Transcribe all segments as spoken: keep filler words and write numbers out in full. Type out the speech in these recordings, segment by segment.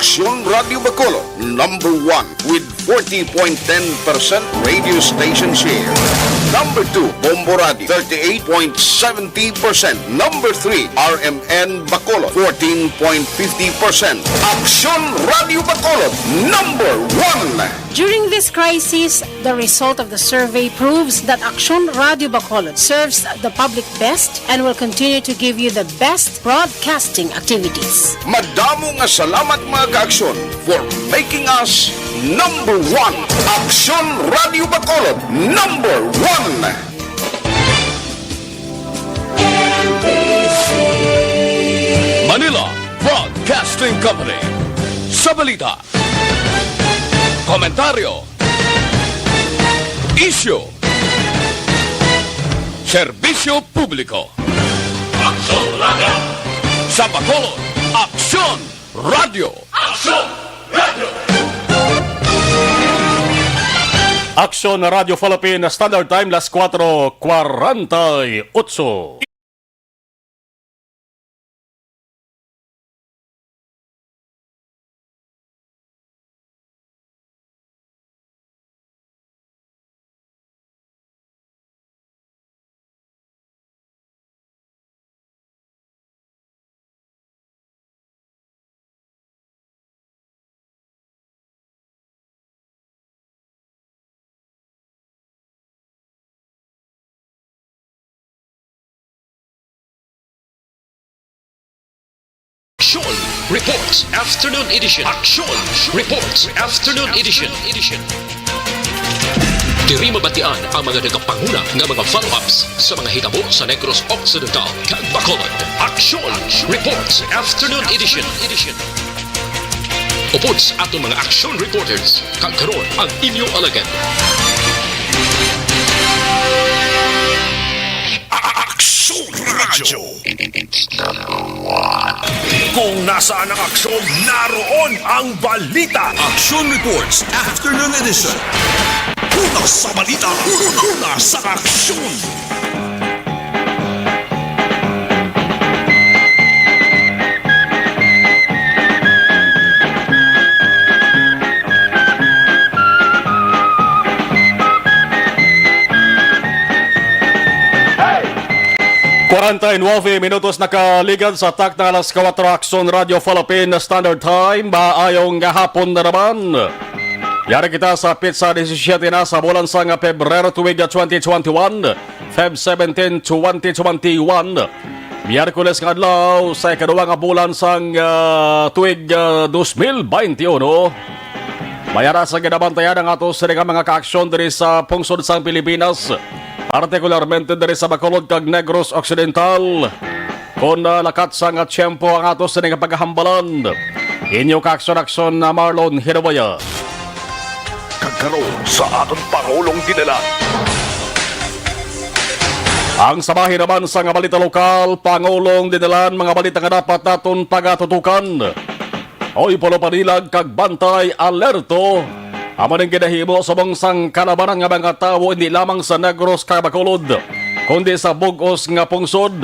Aksyon Radio Bacolod, number one with forty point ten percent radio station share. Number two, Bombo Radio, thirty-eight point seventy percent. Number three, R M N Bacolod, fourteen point fifty percent. Aksyon Radio Bacolod, number one. During this crisis, the result of the survey proves that Aksyon Radio Bacolod serves the public best and will continue to give you the best broadcasting activities. Madamo nga salamat, mga ka-Aksyon, for making us number one. Aksyon Radio Bacolod, number one. Manila Broadcasting Company. Sa balita, komentaryo, isyu, serbisyo publiko. Aksyon Radio. Sa Bacolod, Aksyon Radio. Aksyon Radio. Aksyon Radio Philippine Standard Time, las kuwatro kwarenta y otso. Aksyon Reports Afternoon Edition. Aksyon Reports Afternoon Edition. Diri mabatian ang mga nagapanguna nga mga follow-ups sa mga hitabo sa Negros Occidental kag Bacolod. Aksyon Reports Afternoon Edition. Upod sa aton mga aksyon reporters, kag karon ang inyo alagad. Aksyon Radyo. Kung nasaan ang aksyon, naroon ang balita. Aksyon Reports Afternoon Edition. Una sa balita, una sa aksyon. Kwarenta y nuebe minutos nakaligad sa takna alas kuwatro, Aksyon Radio Philippine Standard Time. Maayong hapon na naman. Yari kita sa petsa disisiete na sa bulan sang Pebrero tuig twenty twenty-one, Feb seventeen, twenty twenty-one. Miyerkules nga adlaw sa ikaduha nga bulan sang, ah, tuig, ah, dos mil beinti uno. Mayara sa ginabantayan ang ato sini nga mga kaaksyon diri sa pungsod sang Pilipinas, partikularmente diri sa Bacolod kag Negros Occidental. Kon, ah, lakat sang tiyempo ang ato sini nga paghambalan, inyo kaaksyon-aksyon na Marlon Hinabaya. Kag karon sa aton Pangulong Dinalan. Ang sabahin naman sa nga balita lokal, Pangulong Dinalan, mga balita nga dapat naton pagatutukan. Oy, pulo panilag kag bantay alerto. Amo ning ginahimo subong sang kalabanan nga mga tawo, hindi lamang sa Negros kag Bacolod, kundi sa bug-os nga pungsod,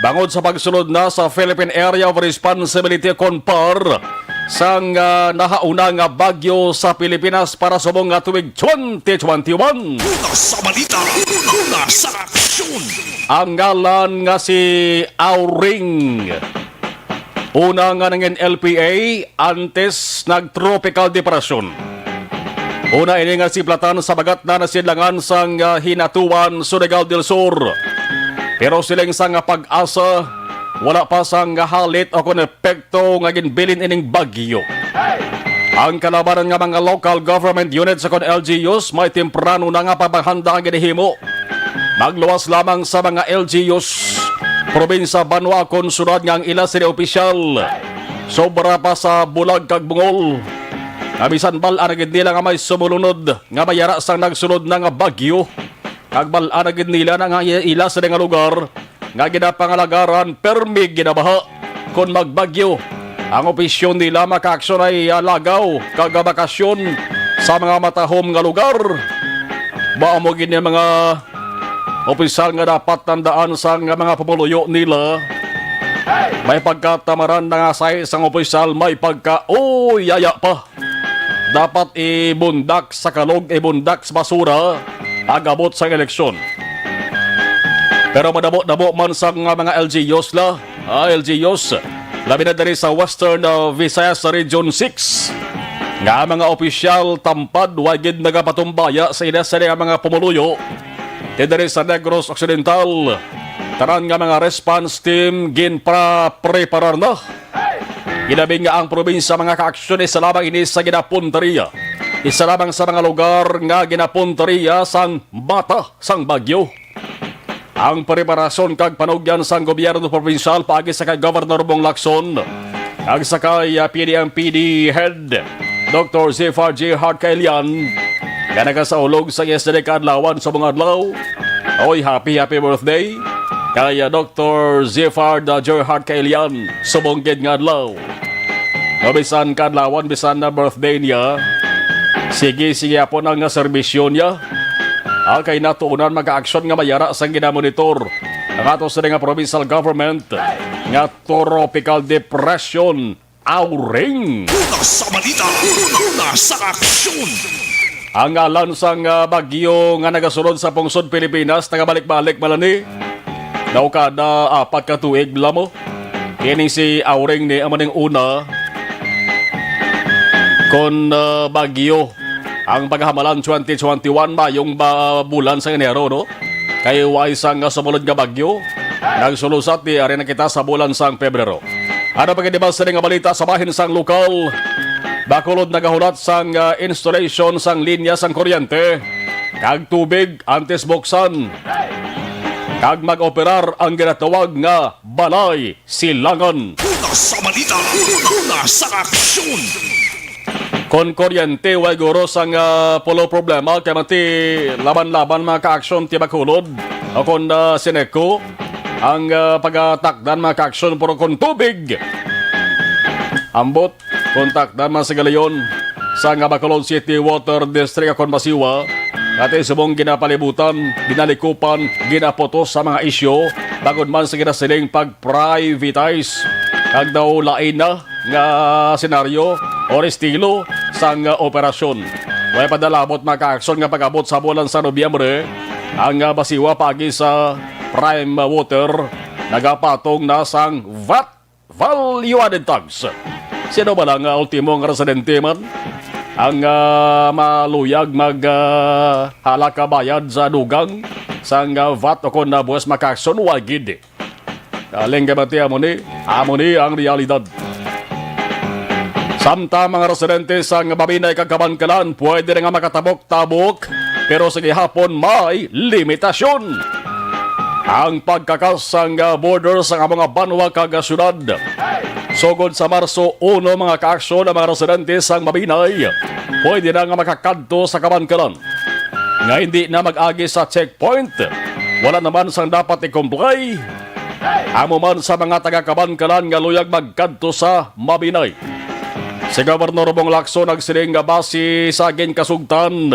bangod sa pagsulod na sa Philippine Area of Responsibility kon PAR sang, ah, nahauna nga bagyo sa Pilipinas para subong nga tuig twenty twenty-one. Una sa balita, una sa aksyon. Ang ngalan nga si Auring. Una nga nangin L P A antes nag-tropical depression. Una ini nga siplatan sa bagat na nasidlangan sang, ah, Hinatuan, Surigao del Sur. Pero siling sang PAGASA, wala pa sang halit o kon epekto nga ginbilin ining bagyo. Ang kalabanan nga mga local government units o kon L G Us may temprano na nga paghanda ang ginhimo. Magluwas lamang sa mga L G Us, probinsya, banwa kon syudad nga ang ila sini opisyal sobra pa sa bulag kag bungol, nga bisan bal-an na gid nila nga may sumulunod nga mayara sang nagsulod na nga bagyo, kag bal-an na gid nila na nga ila sini nga lugar nga ginapangalagaran permi ginabaha. Kon magbagyo, ang opisyon nila makaaksyon ay, ah, lagaw kag bakasyon sa mga matahom nga lugar. Mao mo gid ni mga opisyal nga dapat tandaan sang mga pumuluyo nila May pagkatamaran na nga sa isang opisyal, may pagkauyaya pa. Dapat ibundak sa kalog, ibundak sa basura, pag-abot sa eleksyon. Pero madamo-damo man sa nga mga L G Us la, ah, L G Us, labi na diri sa Western, ah, Visayas sa Region six, nga mga opisyal tampad, wa gid nagapatumbaya sa ila sa mga pumuluyo. Ti diri sa Negros Occidental, tanan nga mga response team ginpreparar na. Ginabi nga ang probinsya, mga kaaksyon, isa lamang ini sa ginapunteriya. Isa lamang sa mga lugar nga ginapunteriya sang mata sang bagyo. Ang preparasyon kag panugyan sang gobyerno probinsyal paagi sa kay Governor Bong Lacson kag sa kay, ah, P D M P D Head Doctor Zephyr J Hart Kailian, nga nagasaulog sa yesterday kaadlawan sa mga adlaw. Oy, happy, happy birthday kay, ah, Doctor Zephyr, ah, J Hart Kailian, subong gid nga adlaw. No, bisan kaadlawan, bisan na birthday niya, sige, sige, apon ang, ah, serbisyo niya. Ah, kay natuunan, mga kaaksyon nga mayara sang ginamonitor ang ato sini nga provincial government nga tropical depression, Auring. Una sa balita, una sa aksyon. Ang ngalan sang, ah, bagyo nga nagasulod sa pungsod Pilipinas, nagabalik-balik man ni daw kada apat ka tuig lamo. Kini si Auring ni amo ning una kon, ah, bagyo ang paghamalan twenty twenty-one, mayong ba bulan sa Enero, no? Kay way sang nga sumulod nga bagyo, nagsulusat di ari na kita sa bulan sang Pebrero. Ano pa gid ba sini nga balita sa bahin sang lokal? Bacolod nagahulat sang, ah, installation sang linya sang kuryente kag tubig antes buksan kag mag-operar ang ginatawag nga balay silangan. Una sa balita, una sa aksyon. Kon kuryente, way guro sang, ah, pulo problema, kay mati laban-laban mga kaaksyon ti Bacolod o kon, ah, Sineco ang, ah, pagatakdan mga kaaksyon, pero kon tubig, ambot, kon takdan man sa galayon sa nga Bacolod City Water District akon masiwa, ati subong ginapalibutan, ginalikupan, ginaputos sa mga isyu, bangod man sa ginasiling pag-privatize. Kag daw lain na nga senaryo or estilo sang operasyon. Way pa dalabot makaaksyon nga pag-abot sa bulan sa Nobyembre ang, ah, masiwa paagi sa Prime Water nagapatong na sang vat, value added tax. Sino ba lang nga ultimo nga residente man ang, ah, maluyag mag, ah, halaka bayad sa dugang sang, ah, vat o kon na buwas makaaksyon? Wa gid. Galing kay mati amo ni, amo ni ang realidad. Samtang mga residente sang Mabinay kag Kabankalan pwede na nga makatabok-tabok, pero sa gihapon may limitasyon. Ang pagkakas sang, ah, border sang amo nga banwa kag, ah, syudad. Sugod sa Marso uno, mga kaaksyon, ang mga residente sang Mabinay pwede na nga makakadto sa Kabankalan nga hindi na mag-agi sa checkpoint. Wala naman sang dapat i-comply. Amo man sa mga taga-Kabankalan nga luyag magkadto sa Mabinay. Si Gobernador Bong Lacson nagsiling nga base sa ginkasugtan,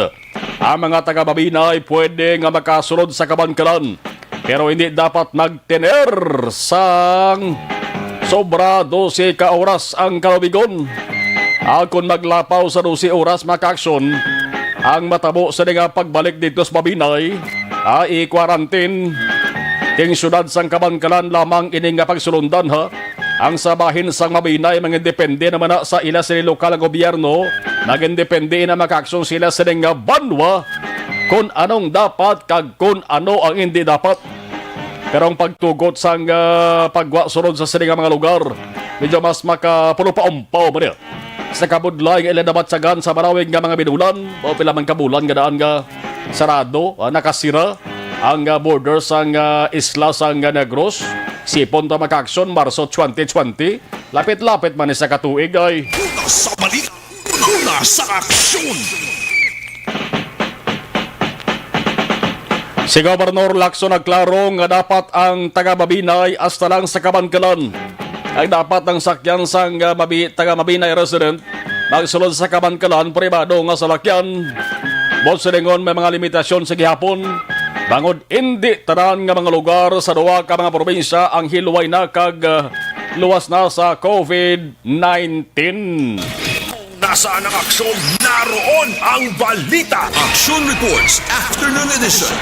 ang mga taga-Mabinay pwede nga makasulod sa Kabankalan, pero hindi dapat magtener sang sobra dose ka oras ang kalubigon. Akon maglapaw sa dose oras, makaaksyon ang matabo sa nga pagbalik dito sa Mabinay, ah, i-quarantine. Ting syudad sang Kabankalan lamang ini nga pagsulundan, ha. Ang sa bahin sang Mabinay, mangindepende naman na sa ila sini lokal nga gobyerno, nagindepende na makaaksyon sila sini nga banwa kung anong dapat kag kung ano ang hindi dapat. Pero ang pagtugot sang, ah, pagwa sulod sa sini nga mga lugar, medyo mas makapulo pa umpaw man niya. Sa kabudlay nga ila nabatyagan sa marawig nga mga binulan, o pila man ka bulan nga daan nga sarado, ah, nakasira ang, ah, border sang, ah, isla sang, ah, Negros. Sipon ta makaaksyon, Marso twenty twenty. Lapit-lapit man ni sa katuig ay. Una sa balita, una sa aksyon. Si Gobernador Lacson nagklaro nga dapat ang taga-Mabinay hasta lang sa Kabankalan. Ang dapat ang sakyan sang, ah, Mabi-, taga-Mabinay resident magsulod sa Kabankalan pribado nga salakyan. Buot silingon, may mga limitasyon sa gihapon. bangod indi tanan nga mga lugar sa duha ka mga probinsya ang hilway na kag, ah, luwas na sa COVID nineteen. Nasaan ang aksyon? Naroon ang balita. Action Reports, Afternoon Edition.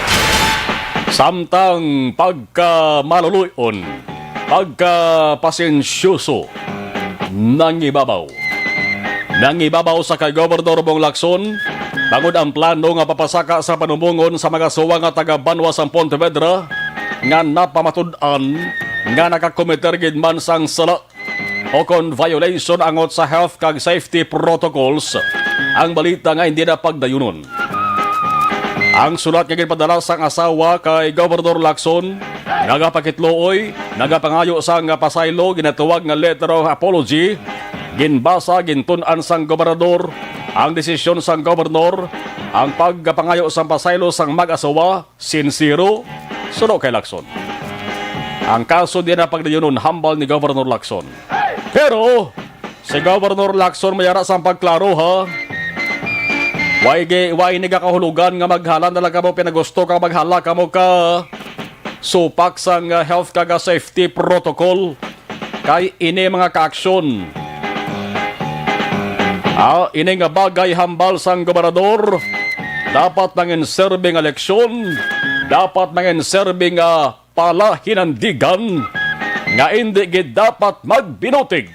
Samtang pagkamaluluy-on, pagkapasensyoso, nangibabaw. Nangibabaw sa kay Gobernador Bong Lacson, bangod ang plano nga papasaka sa panumbongon sa mga suwa nga taga-banwa sang Pontevedra nga napamatud-an nga nakakomiter gid man sang sala o kon violation angot sa health kag safety protocols ang balita nga hindi na pagdayunon. Ang sulat nga ginpadala sang asawa kay Gobernador Lacson, nagapakitluoy, nagapangayo sang pasaylo, ginatawag nga letter of apology. Ginbasa, gintun-an sang gobernador ang desisyon sang gobernador, ang pagpangayo sang pasaylo sang mag-asawa, sinsero, suno kay Lacson. Ang kaso di na pagdayunon, hambal ni Gobernador Lacson. Pero si Gobernador Lacson may ara sang pagklaro, ha. Way gi-, way ni gakahulugan nga maghala na lang kamo pinagusto ka maghala kamo ka supak sang, ah, health kag, ah, safety protocol kay ini mga kaaksyon. Ah, ini nga bagay hambal sang gobernador dapat mangin serbing nga leksyon, dapat mangin serbing nga palahinandigan nga indi gid dapat magbinutig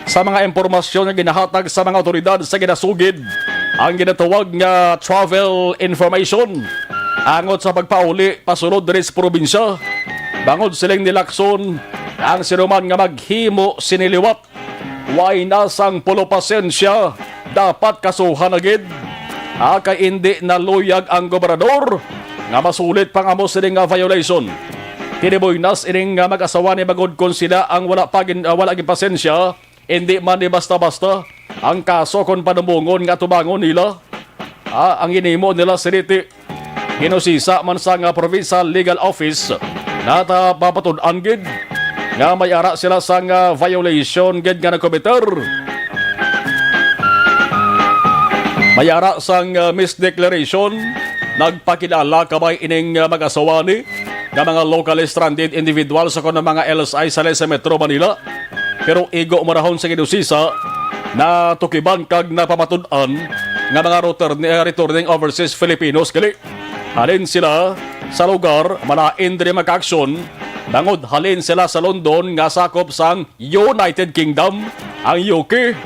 sa mga impormasyon nga ginahatag sa mga awtoridad sa ginasugid ang ginatawag nga travel information angot sa pagpauli pasulod diri sa probinsya. Bangod siling ni Lacson, ang sinuman nga maghimo sini liwat way na sang pulo pasensya, dapat kasuhan na gid. Ah, kay indi naluyag ang gobernador nga masulit pang-amo sini nga violation. Tinibuy na sining nga mag-asawa ni bangod kon sila ang wala pa gin-, ah, wala ginpasensya, indi man ni basta-basta ang kaso kon panumbongon nga atubangon nila. Ah, ang ginhimo nila sini ti ginusisa man sang, ah, Provincial Legal Office, nata mapatud-an gid nga may ara sila sang, ah, violation gid nga nagkomiter. May ara sang, ah, misdeclaration, nagpakilala kabay ining, ah, mag-asawa ni nga mga locally stranded individuals sa kuno mga L S I sa, sa Metro Manila. Pero igo marahon sa ginusisa, natukiban kag napamatud-an nga mga return-, eh, returning overseas Filipinos gali. Halin sila sa lugar, malain diri makaaksyon, bangod halin sila sa London nga sakop sang United Kingdom, ang U K.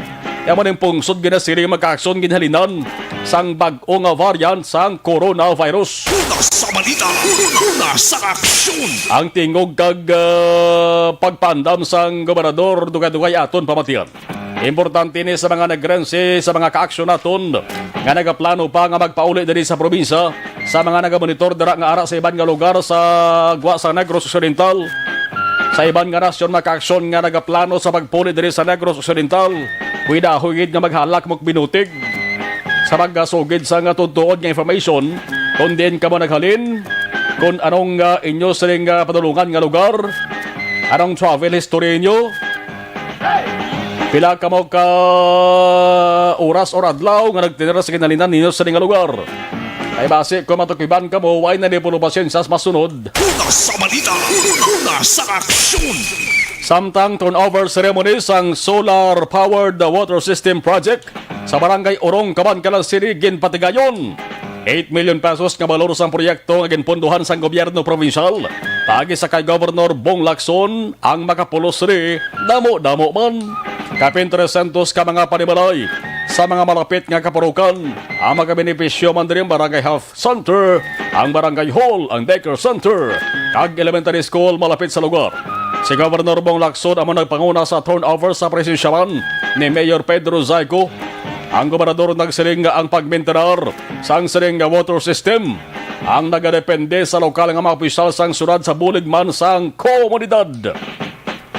Amo ning pungsod ginasiling makaaksyon ginhalinan sang bag-o nga variant sang coronavirus. Una sa balita, una sa aksyon. Ang tingog kag, ah, pagpandam sang gobernador dugay-dugay aton pamatian. Importante ni sa mga nagrense sa mga kaaksyon naton nga nagaplano pa nga magpauli diri sa probinsya, sa mga nagamonitor dira nga ara sa iban nga lugar sa gwa sa Negros Occidental. Sa iban nga nasyon, mga kaaksyon nga nagaplano sa pagpauli diri sa Negros Occidental, kuidaho gid nga maghalak mo binutig sa pagkasugid sa nga tutuod nga information kung diin kamo naghalin, kung anong, ah, inyo sining, ah, padulungan nga lugar, anong travel history inyo, pila kamo ka oras or adlaw nga nagtinira sa ginhalinan ninyo sa nga lugar. Kay basi kung matukiban kamo, way na ni puno pasyensya sa masunod. Una sa balita, una sa aksyon. Samtang turnover ceremony sang solar-powered water system project sa Barangay Urong, Kabankalan City, ginpatigayon. Eight million pesos nga balor sang proyekto nga ginpondohan sang gobyerno probinsyal paagi sa kay Governor Bong Lacson ang makapulos sini damo-damo man. Kapin trescientos ka mga panimalay sa mga malapit nga kapurukan ang makabenepisyo man diri ang Barangay Health Center, ang Barangay Hall, ang Daycare Center, kag Elementary School malapit sa lugar. Si Governor Bong Lacson amo nagpanguna sa turnover sa presensyahan ni Mayor Pedro Zayco. Ang gobernador nagsiling nga ang pagmintenar sang sining nga water system ang nagadepende sa lokal nga mga opisyal sang syudad sa bulig man sang komunidad.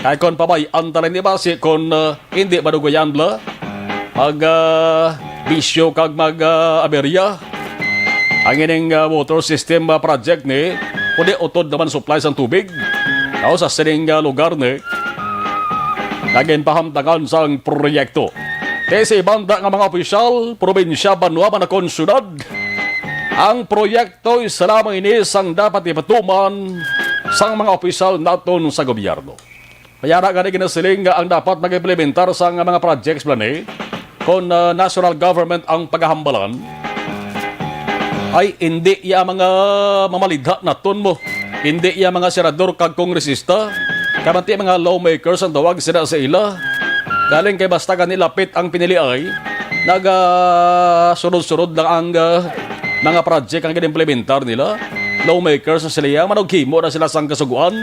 Kay kon pabay-an ta lang ni basi kon, ah, hindi madugayan la, mag, ah, bisyo kag mag, ah, aberya ang ining, ah, water system, ah, project ni, kundi utod naman supply sang tubig. Daw sa sining, ah, lugar ni, naging pahamtangan sang proyekto. Kay sa ibanda nga mga opisyal, probinsya, banwa, man akon syudad, Ang proyekto isa lamang ini sang dapat ipatuman sang mga opisyal naton sa gobyerno. Kaya na gani ginasiling nga ang dapat mag-implementar sang mga projects man ni, kung, ah, national government ang pagahambalan, ay hindi iya mga mamalidha naton mo. Hindi iya mga senador kag kongresista, kamanti mga lawmakers ang tawag sila sa ila. Galing kay basta gani lapit ang piniliay, nagasunod-sunod lang ang, ah, mga project ang ginimplementar nila. Lawmakers na sila, manughimo na sila sang kasuguan.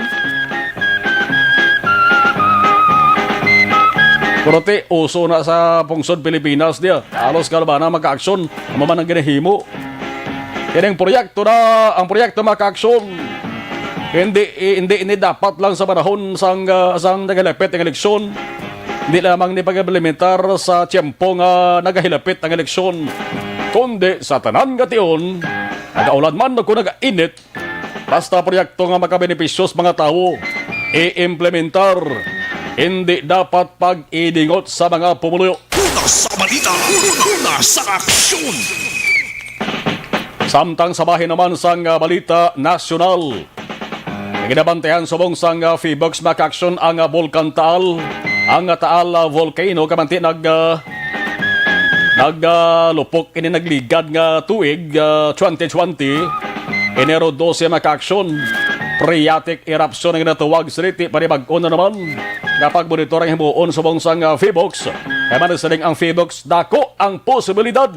Pero ti, uso na sa pungsod Pilipinas niya. Halos kalbana magka-aksyon, amo man ang ginahimo. Kining proyekto na, ang proyekto, mga ka-aksyon, hindi, hindi, hindi dapat lang sa panahon sang, ah, sang nagalapit ang eleksyon. Hindi lamang ni pag-implementar sa tiyempo nga nagahilapit ang eleksyon, kundi sa tanan nga tion, nagaulan man o kung nagainit, basta proyekto nga makabenepisyo sa mga tawo, i-implementar. Hindi dapat pag-idingot sa mga pumuluyo. Una sa balita, una sa aksyon. Samtang sa bahin naman sang, ah, balita nasyonal, ginabantayan subong sang, ah, PHIVOLCS, mga ka-aksyon, ang, ah, Bulkan Taal, ang, ah, Taal, ah, volcano, kamanti nag, ah, nag, ah, lupok ini nagligad nga tuig, ah, twenty twenty, Enero dose, mga ka-aksyon. Phreatic eruption ang ginatawag sa liti, panibag-o na naman nga pagmonitor ang himuon subong sang, ah, PHIVOLCS. Kay man siling ang PHIVOLCS, dako ang posibilidad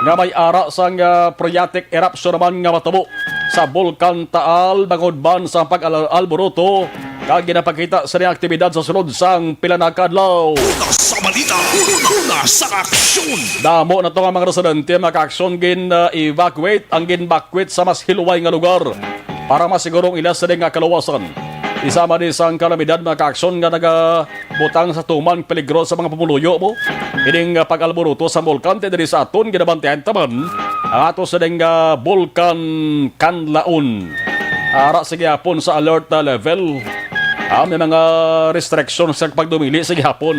nga may ara sang, ah, phreatic eruption naman nga matabo sa Bulkan Taal, bangod man sa pag-alboroto kag ginapakita sa iyang aktibidad sa sulod sang pila na ka adlaw. Una sa balita, una sa aksyon. Damo na to nga mga residente, mga ka-aksyon, gin-evacuate, ang gin-evacuate sa mas hiluway nga lugar para masiguro ang ila sila nga kaluwasan. Isa man ni sang kalamidad, mga ka-aksyon, nga nagabutang sa tumang peligro sa mga pumuluyo mo. Ining, ah, pag-alboroto sa bulkan, diri sa aton ginabantayan taman ang ato sining, ah, Bulkan Kanlaon. Ara sa gihapon sa alert, ah, level. Ah, may mga restrictions sa pagdumili sa gihapon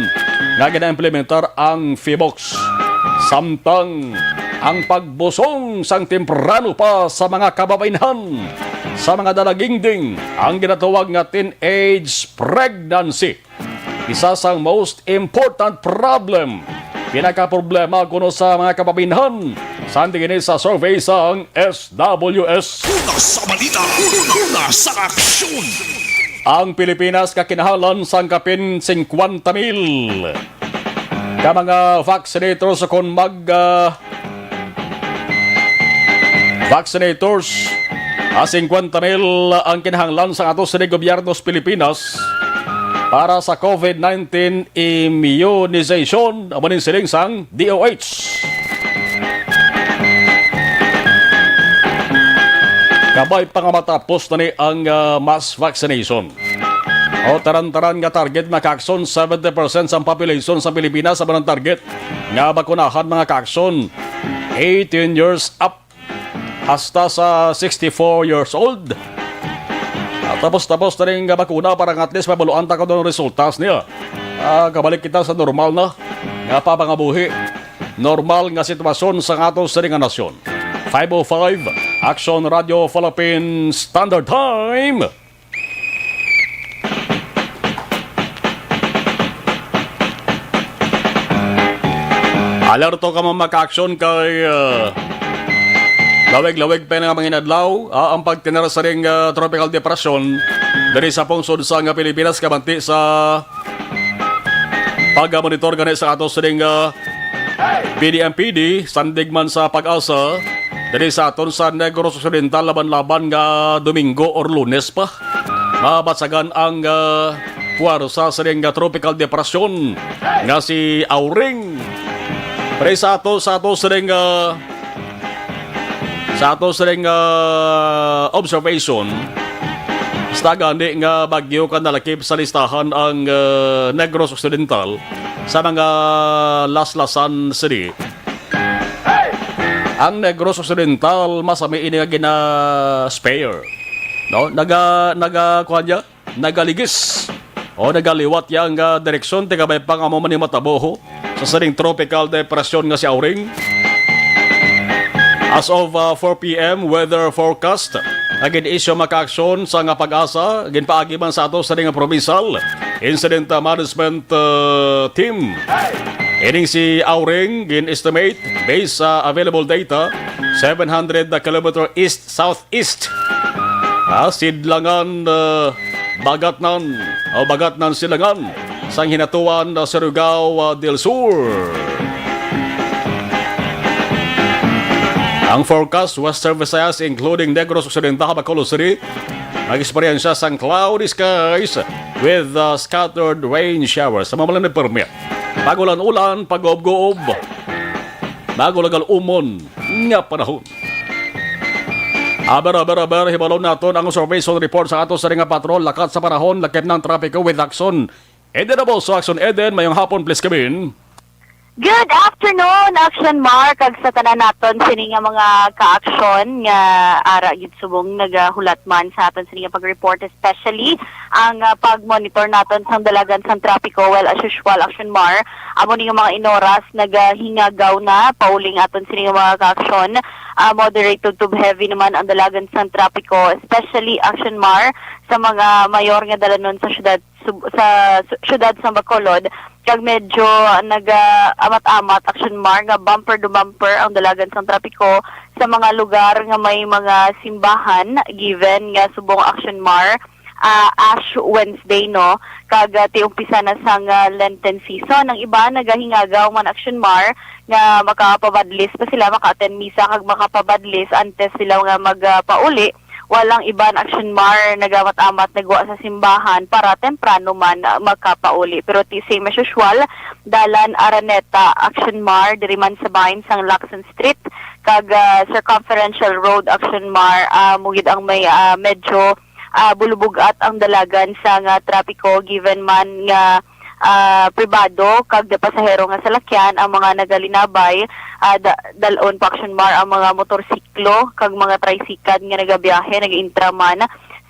nga gina-implementar ang PHIVOLCS. Samtang ang pagbusong sang temprano pa sa mga kababainhan, sa mga dalagingding, ang ginatawag nga teenage pregnancy, isa sang most important problem, pinakaproblema kuno sa mga kababainhan, sandi gini sa survey sang S W S. Una sa balita, una sa aksyon. Ang Pilipinas kakinahanglan sang kapin singkwenta mil ka mga vaccinators kon mag, ah, vaccinators. Ah, singkwenta mil ang kinahanglan sa ato sini gobyerno sa Pilipinas para sa COVID nineteen immunization, amo ning siling sang D O H. Kabay pa nga matapos na ni ang, ah, mass vaccination. O, taran-taran nga target, mga ka-aksyon, seventy percent sang population sa Pilipinas amo ang target nga bakunahan, mga ka-aksyon, eighteen years up hasta sa sixty-four years old. Ah, tapos-tapos na rin nga bakuna para nga at least mabaluan ta kung anong resultas niya. Ah, kabalik kita sa normal na nga papangabuhi, normal nga sitwasyon sa ato sining nga nasyon. Five oh five, Aksyon Radio Philippine Standard Time. Alerto kamo, mga ka-aksyon, kay, ah, lawig-lawig pa nga mga inadlaw, ah, ang pagtener sa ring, ah, tropical depression diri sa pungsod sa nga Pilipinas, kamanti sa pag-monitor gani sa ato sining, ah, P D M P D, sandig man sa PAGASA, diri sa aton sa Negros Occidental, laban-laban nga Domingo or Lunes pa, mabasagan ang, ah, puwersa sining, ah, tropical depression nga si Auring. Pero sa ato, sa ato sining, ah, sa ato sining, ah, observation, basta gani nga bagyo ka nalakip sa listahan ang, ah, Negros Occidental sa mga laslasan city. Ang Negros Occidental, masami ini nga gina-spare. No? Naga-, naga-, kuwan niya? Nagaligis o nagaliwat yang, ah, direksyon, ti kabay pa nga amo man ni matabo, ho, sa sining tropical depression nga si Auring. As of uh, four p m, weather forecast nga gin-issue, mga kaaksyon, sa nga PAGASA, ginpaagi man sa ato sa nga provincial incident uh, management uh, team. Ining si Auring gin-estimate based sa available data, seven hundred kilometer east-southeast. Ah, Sidlangan, uh, Bagatnan, o Bagatnan Sidlangan, sang Hinatuan, uh, Surigao uh, del Sur. Ang forecast, Western Visayas, including Negros Occidental, Bacolod City, mag-eksperyensya sang cloudy skies with uh, scattered rain showers. Sa mga permi, pag-ulan-ulan, pag-uob-uob, bago lagal umon nga panahon. Aber, aber, aber, hibalon naton ang observation report sa ato sa nga patrol, lakat sa panahon, lakip ng trapiko with Action Eden Abolso. Action Eden, mayong hapon, please come in. Good afternoon, Action Mark, kag sa tanan naton sini nga mga kaaksyon nga ara gid subong nagahulat man sa aton sini nga pag-report, especially ang ah, pag-monitor naton sang dalagan sang trapiko. Well, as usual, Action Mar, amo ni nga mga inoras nagahingagaw na pauling aton sini nga mga kaaksyon. Ah, moderate to, to heavy naman ang dalagan sang trapiko, especially, Action Mar, sa mga mayor nga dalanon sa syudad sub- sa s- syudad sa Bacolod, kag medyo nagaamat-amat, Action Mar, nga bumper to bumper ang dalagan sang trapiko sa mga lugar nga may mga simbahan, given nga subong, Action Mar, ah, Ash Wednesday, no, kag ah, tiumpisa na sang ah, Lenten season. Ang iba nagahingagaw man, Action Mar, nga makapabadlis pa sila, maka-attend misa kag makapabadlis antes sila nga magpauli. Walang iban, Action Mar, nagamat-amat nagwa sa simbahan para temprano man ah, makapauli. Pero ti same as usual, dalan Araneta, Action Mar, diri man sa bahin sang Lacson Street kag ah, Circumferential Road, Action Mar, ah, mugid ang may ah, medyo ah, bulubugat ang dalagan sa nga trapiko, given man nga ah, pribado kag pasahero nga salakyan ang mga nagalinabay. Ah, da- dalon pa, Action Mar, ang mga motorsiklo kag mga tricycle nga nagabiyahe, nag-intra man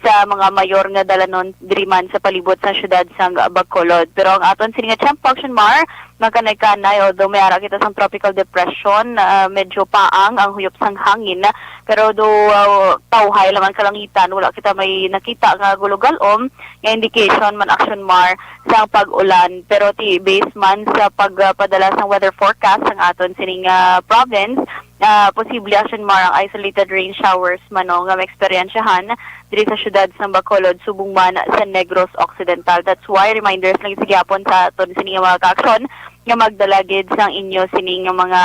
sa mga mayor nga dalanon diri man sa palibot sa syudad sang Bacolod. Pero ang aton sini nga tiyempo, Action Mar, makanay-kanay, although may ara kita sang tropical depression, ah, medyo paang ang huyop sang hangin, pero do ah, tawhay laman kalangitan, wala kita may nakita nga gulugalom nga indication man, Action Mar, sang pag-ulan. Pero ti based man sa pagpadala sang weather forecast sang aton sining ah, province, ah, posible, Action Mar, ang isolated rain showers man, no, nga maeksperiensyahan diri sa syudad sang Bacolod, subong man sa Negros Occidental. That's why reminders lang sa gyapon sa aton sini nga mga kaaksyon nga magdala gid sang inyo sini nga mga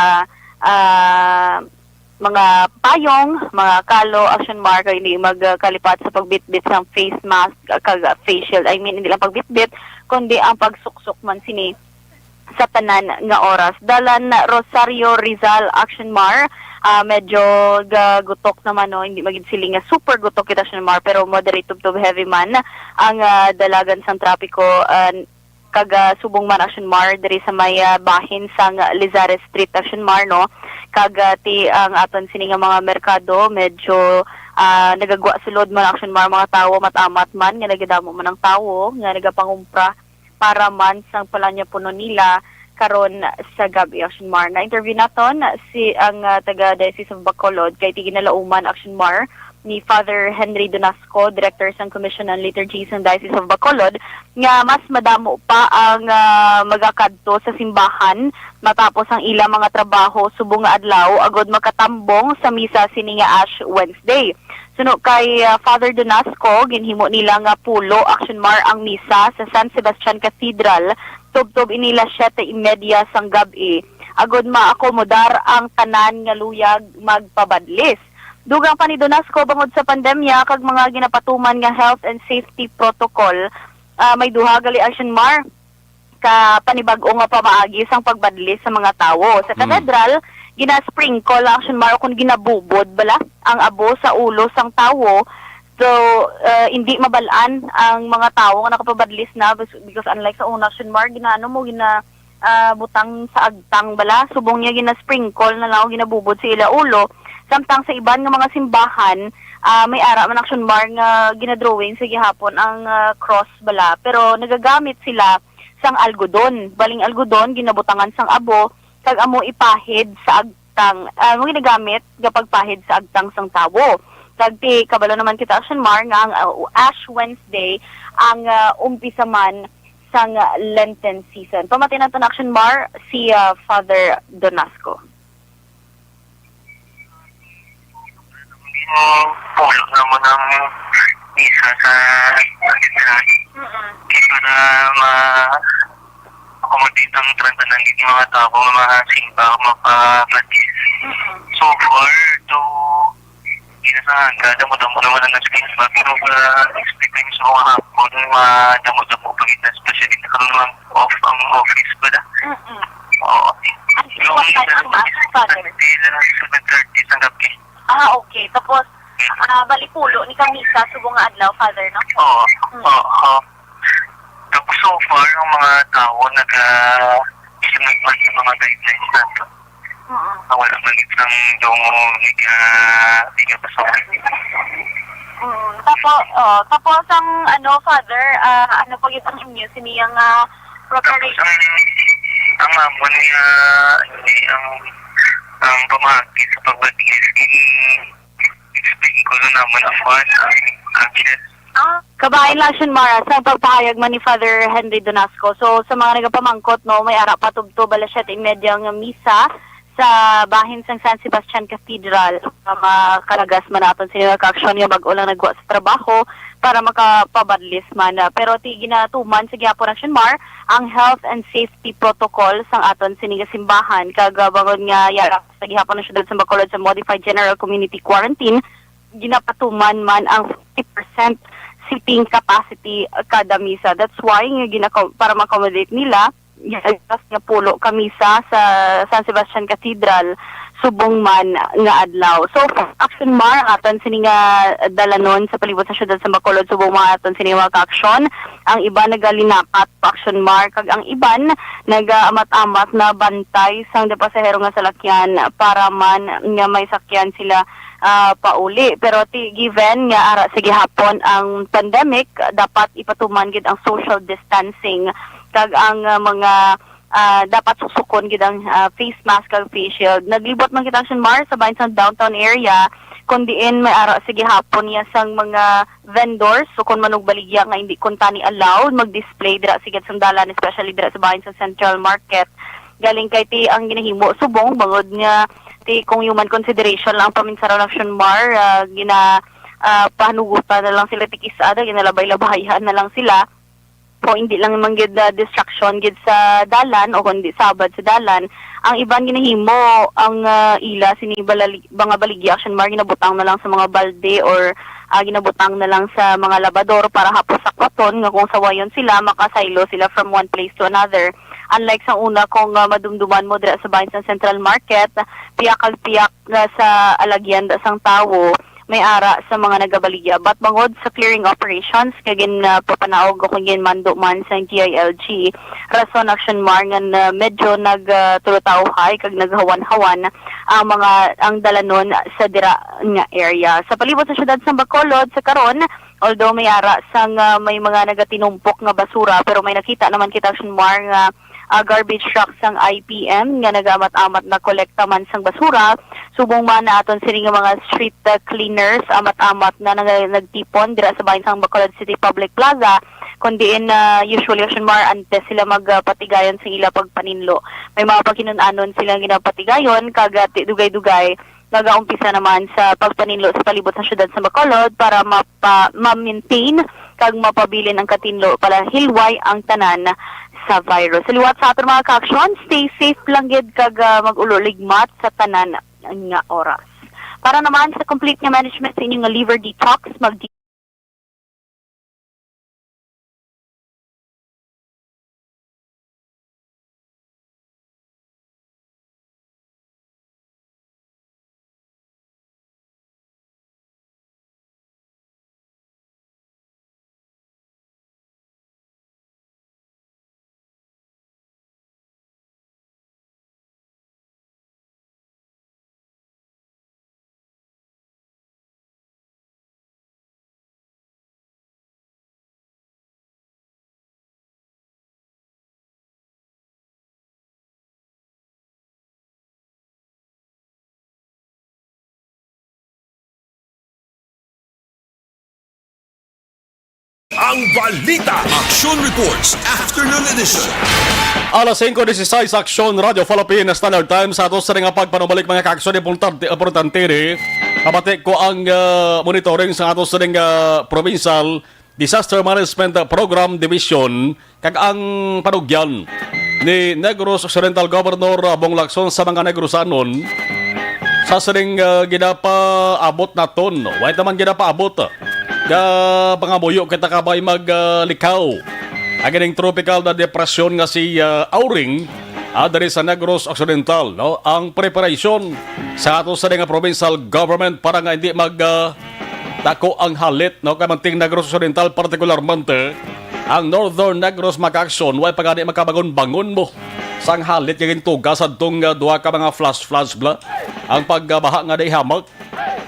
ah, mga payong, mga kalo, Action Mar, kag hindi magkalipat sa pagbitbit sang face mask kag face shield. I mean, hindi lang pagbitbit, kundi ang pagsuksok man sini sa tanan nga oras. Dalan Rosario Rizal, Action Mar, ah, medyo gagutok naman, no, hindi magid siling nga super gutok kita, Action Mar, pero moderate to heavy man ang ah, dalagan sang trapiko, ah, kag ah, subong man, Action Mar, diri sa may ah, bahin sang Lizares Street, Action Mar, no? Kag ah, ti ang aton sini nga mga merkado medyo ah, nagagwa sulod man, Action Mar, mga tawo, mat-amat man nga nagadamo man ang tawo nga nagapangumpra para man sang palanya puno nila karon sa gab-i, Action Mar. Na-interview naton si ang ah, taga Diocese of Bacolod kay ti ginalauman, Action Mar, ni Father Henry Donasco, Director sang Commission on Liturgy sang Diocese of Bacolod, nga mas madamo pa ang ah, magakadto sa simbahan matapos ang ilang mga trabaho subong nga adlaw agud makatambong sa misa sini nga Ash Wednesday. Suno kay ah, Father Donasco, ginhimo nila nga pulo, Action Mar, ang misa sa San Sebastian Cathedral. Tubtob ini las siyete y media sang gab-i, agud maakomodar ang tanan nga luyag magpabadlis. Dugang pa ni Donasco, bangod sa pandemya kag mga ginapatuman nga health and safety protocol, ah, may duha gali, Action Mar, ka panibag-o nga pamaagi sang pagbadlis sa mga tawo. Sa Mm. katedral, gina-sprinkle ang Action Mar, kun ginabubod bala ang abo sa ulo sang tawo. So, ah, hindi mabal-an ang mga tawo nga nakapabadlis na, bes- because unlike sa una, Action Mar, ginaano mo, gina ah, butang sa agtang bala. Subong niya, gina-sprinkle na lang o ginabubod sa ila ulo. Samtang sa iban nga mga simbahan, ah, may ara man, Action Mar, nga ginadrawing sa gihapon ang ah, cross bala, pero nagagamit sila sang algodon. Baling algodon, ginabutangan sang abo, kag amo ipahid sa ag- agtang, ah, mo ginagamit nga pagpahid sa agtang sang tawo. Kag ti kabalo naman kita, Action Mar, nga ang, ah, Ash Wednesday ang, ah, umpisa man sang, ah, Lenten season. Pamati naton, Action Mar, si, ah, Father Donasco. Ang pulo naman ang misa sa katedral. Mm-mm. Para ma-accommodate ang tanan-tanan nga mga tao, mga simba, mapabati. Mm-mm. So far, to, ginasahan ka, damo-damo naman ang nagsimba. Pero, ah, expecting sa mga hapon, madamo-damo pa kita, especially na karon lang off ang office ko na. Mm-mm. Oo. At yung what time ang mass, Father? Seven thirty sa gabi. Ah, okay. Tapos, ah, bali pulo ni ka misa subong nga adlaw, Father, no? Oo. Mm. Oo. Tapos so far, ang mga tao naga-, isunod man sa mga guidelines nato. Oo. Ang wala man isang yung naga-, di nga pasaway. Mm. Tapos, oh, tapos ang, ano, Father, ah, ano pa gyud ang inyo sini nga preparation? Tapos ang, ang amon nga, ano ni, ang, ang pamahagi sa pagbati is gini-, explain ko na naman ang kwan, ang, ang gina-, Ah. Kabahin lang, Action Mar, sa pagpahayag man ni Father Henry Donasco. So, sa mga nagapamangkot, no, may ara pa tubtob alas siyete y media nga misa sa bahin sang San Sebastian Cathedral. Ang mga kalagas man naton sini nga kaaksyon nga bag-o lang nagwa sa trabaho para makapabadlis man. Ah, pero ti ginatuman sa gihapon, Action Mar, ang health and safety protocol sang aton sini nga simbahan. Kag, ah, bangod nga yara sa gihapon ang siyudad sa Bacolod sa modified general community quarantine, ginapatuman man ang fifty percent seating capacity kada misa. That's why nga ginako-, para ma-accommodate nila, gi-adjust nga pulo ka misa sa San Sebastian Cathedral subong man nga adlaw. So, Action Mar, ang aton sini nga dalanon sa palibot sa siyudad sa Bacolod, subong man aton sini nga mga kaaksyon. Ang iban nagalinapat, Action Mar, kag ang iban nagaamat-amat na bantay sang pasahero nga salakyan para man nga may sakyan sila, ah, pauli. Pero ti, given nga ara sa gihapon ang pandemic, dapat ipatuman gid ang social distancing kag ang, ah, mga, ah, dapat suksukon gid ang, ah, face mask kag face shield. Naglibot man kita, Action Mar, sa bahin sang downtown area, kun diin may ara sa gihapon niya sang mga vendors, so kon manugbaligya nga hindi kuntani allowed mag-display dira sa gid sang dalan, especially dira sa bahin sa Central Market. Galing kay ti ang ginahimo subong bangod nga ti kung human consideration lang ang paminsaro, Action Mar, ah, gina-, ah, pahanugutan na lang sila ti kis-a, ginalabay-labayan na lang sila. So, hindi lang man gid, ah, distraction gid sa dalan o kundi sabad sa dalan. Ang iban ginahimo ang, ah, ila sini balali-, mga baligya, Action Mar, ginabutang na lang sa mga balde or, ah, ginabutang na lang sa mga labador para hapos sakwaton nga kung sawayon sila, makasaylo sila from one place to another. Unlike sa una, kung, ah, madumduman mo dira sa bahin sa Central Market, piyak kag piyak nga sa alagyan da sang tawo may ara sa mga nagabaligya. But bangod sa clearing operations nga gin, ah, papanaog o kung ginmando man sang D I L G, rason, Action Mar, nga na medyo nag, ah, tulutawhay kag naghawan-hawan ang mga, ang dalanon sa dira nga area. Sa palibot sa siyudad sa Bacolod sa karon, although may ara sang, ah, may mga nagatinumpok nga basura, pero may nakita naman kita, Action Mar, nga ah, garbage truck sang I P M nga nag-amat-amat na kolekta man sang basura. Subong man na aton sini nga mga street, ah, cleaners, amat-amat na nag-, nagtipon dira sa bahin sang Bacolod City Public Plaza, kun diin, ah, usually, Action Mar, antes sila mag, ah, patigayon sa ila pagpaninlo, may mga paghinun-anon sila ginapatigayon, kag, ah, ti-, dugay-dugay nagaumpisa naman sa pagpaninlo sa palibot sa siyudad sa Bacolod para mapa-, ma-maintain kag mapabilin ang katinlo para hilway ang tanan sa virus. Sa liwat sa aton mga kaaksyon, stay safe lang gid kag, ah, mag-ulo ligmat sa tanan nga oras. Para naman sa complete nga management sa inyong liver detox, mag Balita, Action Reports, Afternoon Edition. Alas singko dieciséis, Aksyon, Radyo Philippine Standard Time. Sa ato sa nga pagpanumalik, mga kaaksyon, importante, importante ri. Kabati ko ang, ah, monitoring sa ato sa nga Provincial Disaster Management Program Division kag ang panugyan ni Negros Occidental Governor, ah, Bong Lacson sa mga Negrosanon sa sining, ah, ginapaabot naton. Way naman ginapaabot. Nga pangamuyo kita kabay mag, ah, likaw ang ining tropical na depresyon nga si, ah, Auring, ah, diri sa Negros Occidental, no? Ang preparasyon sa ato sa nga provincial government para nga hindi mag, ah, dako ang halit, no? Kay manting Negros Occidental, partikularmente ang Northern Negros, mga kaaksyon, way pa gani makabangon-bangon mo sang halit nga gintuga sadtong, ah, duha ka mga flash floods bala ang pagbaha nga naihamak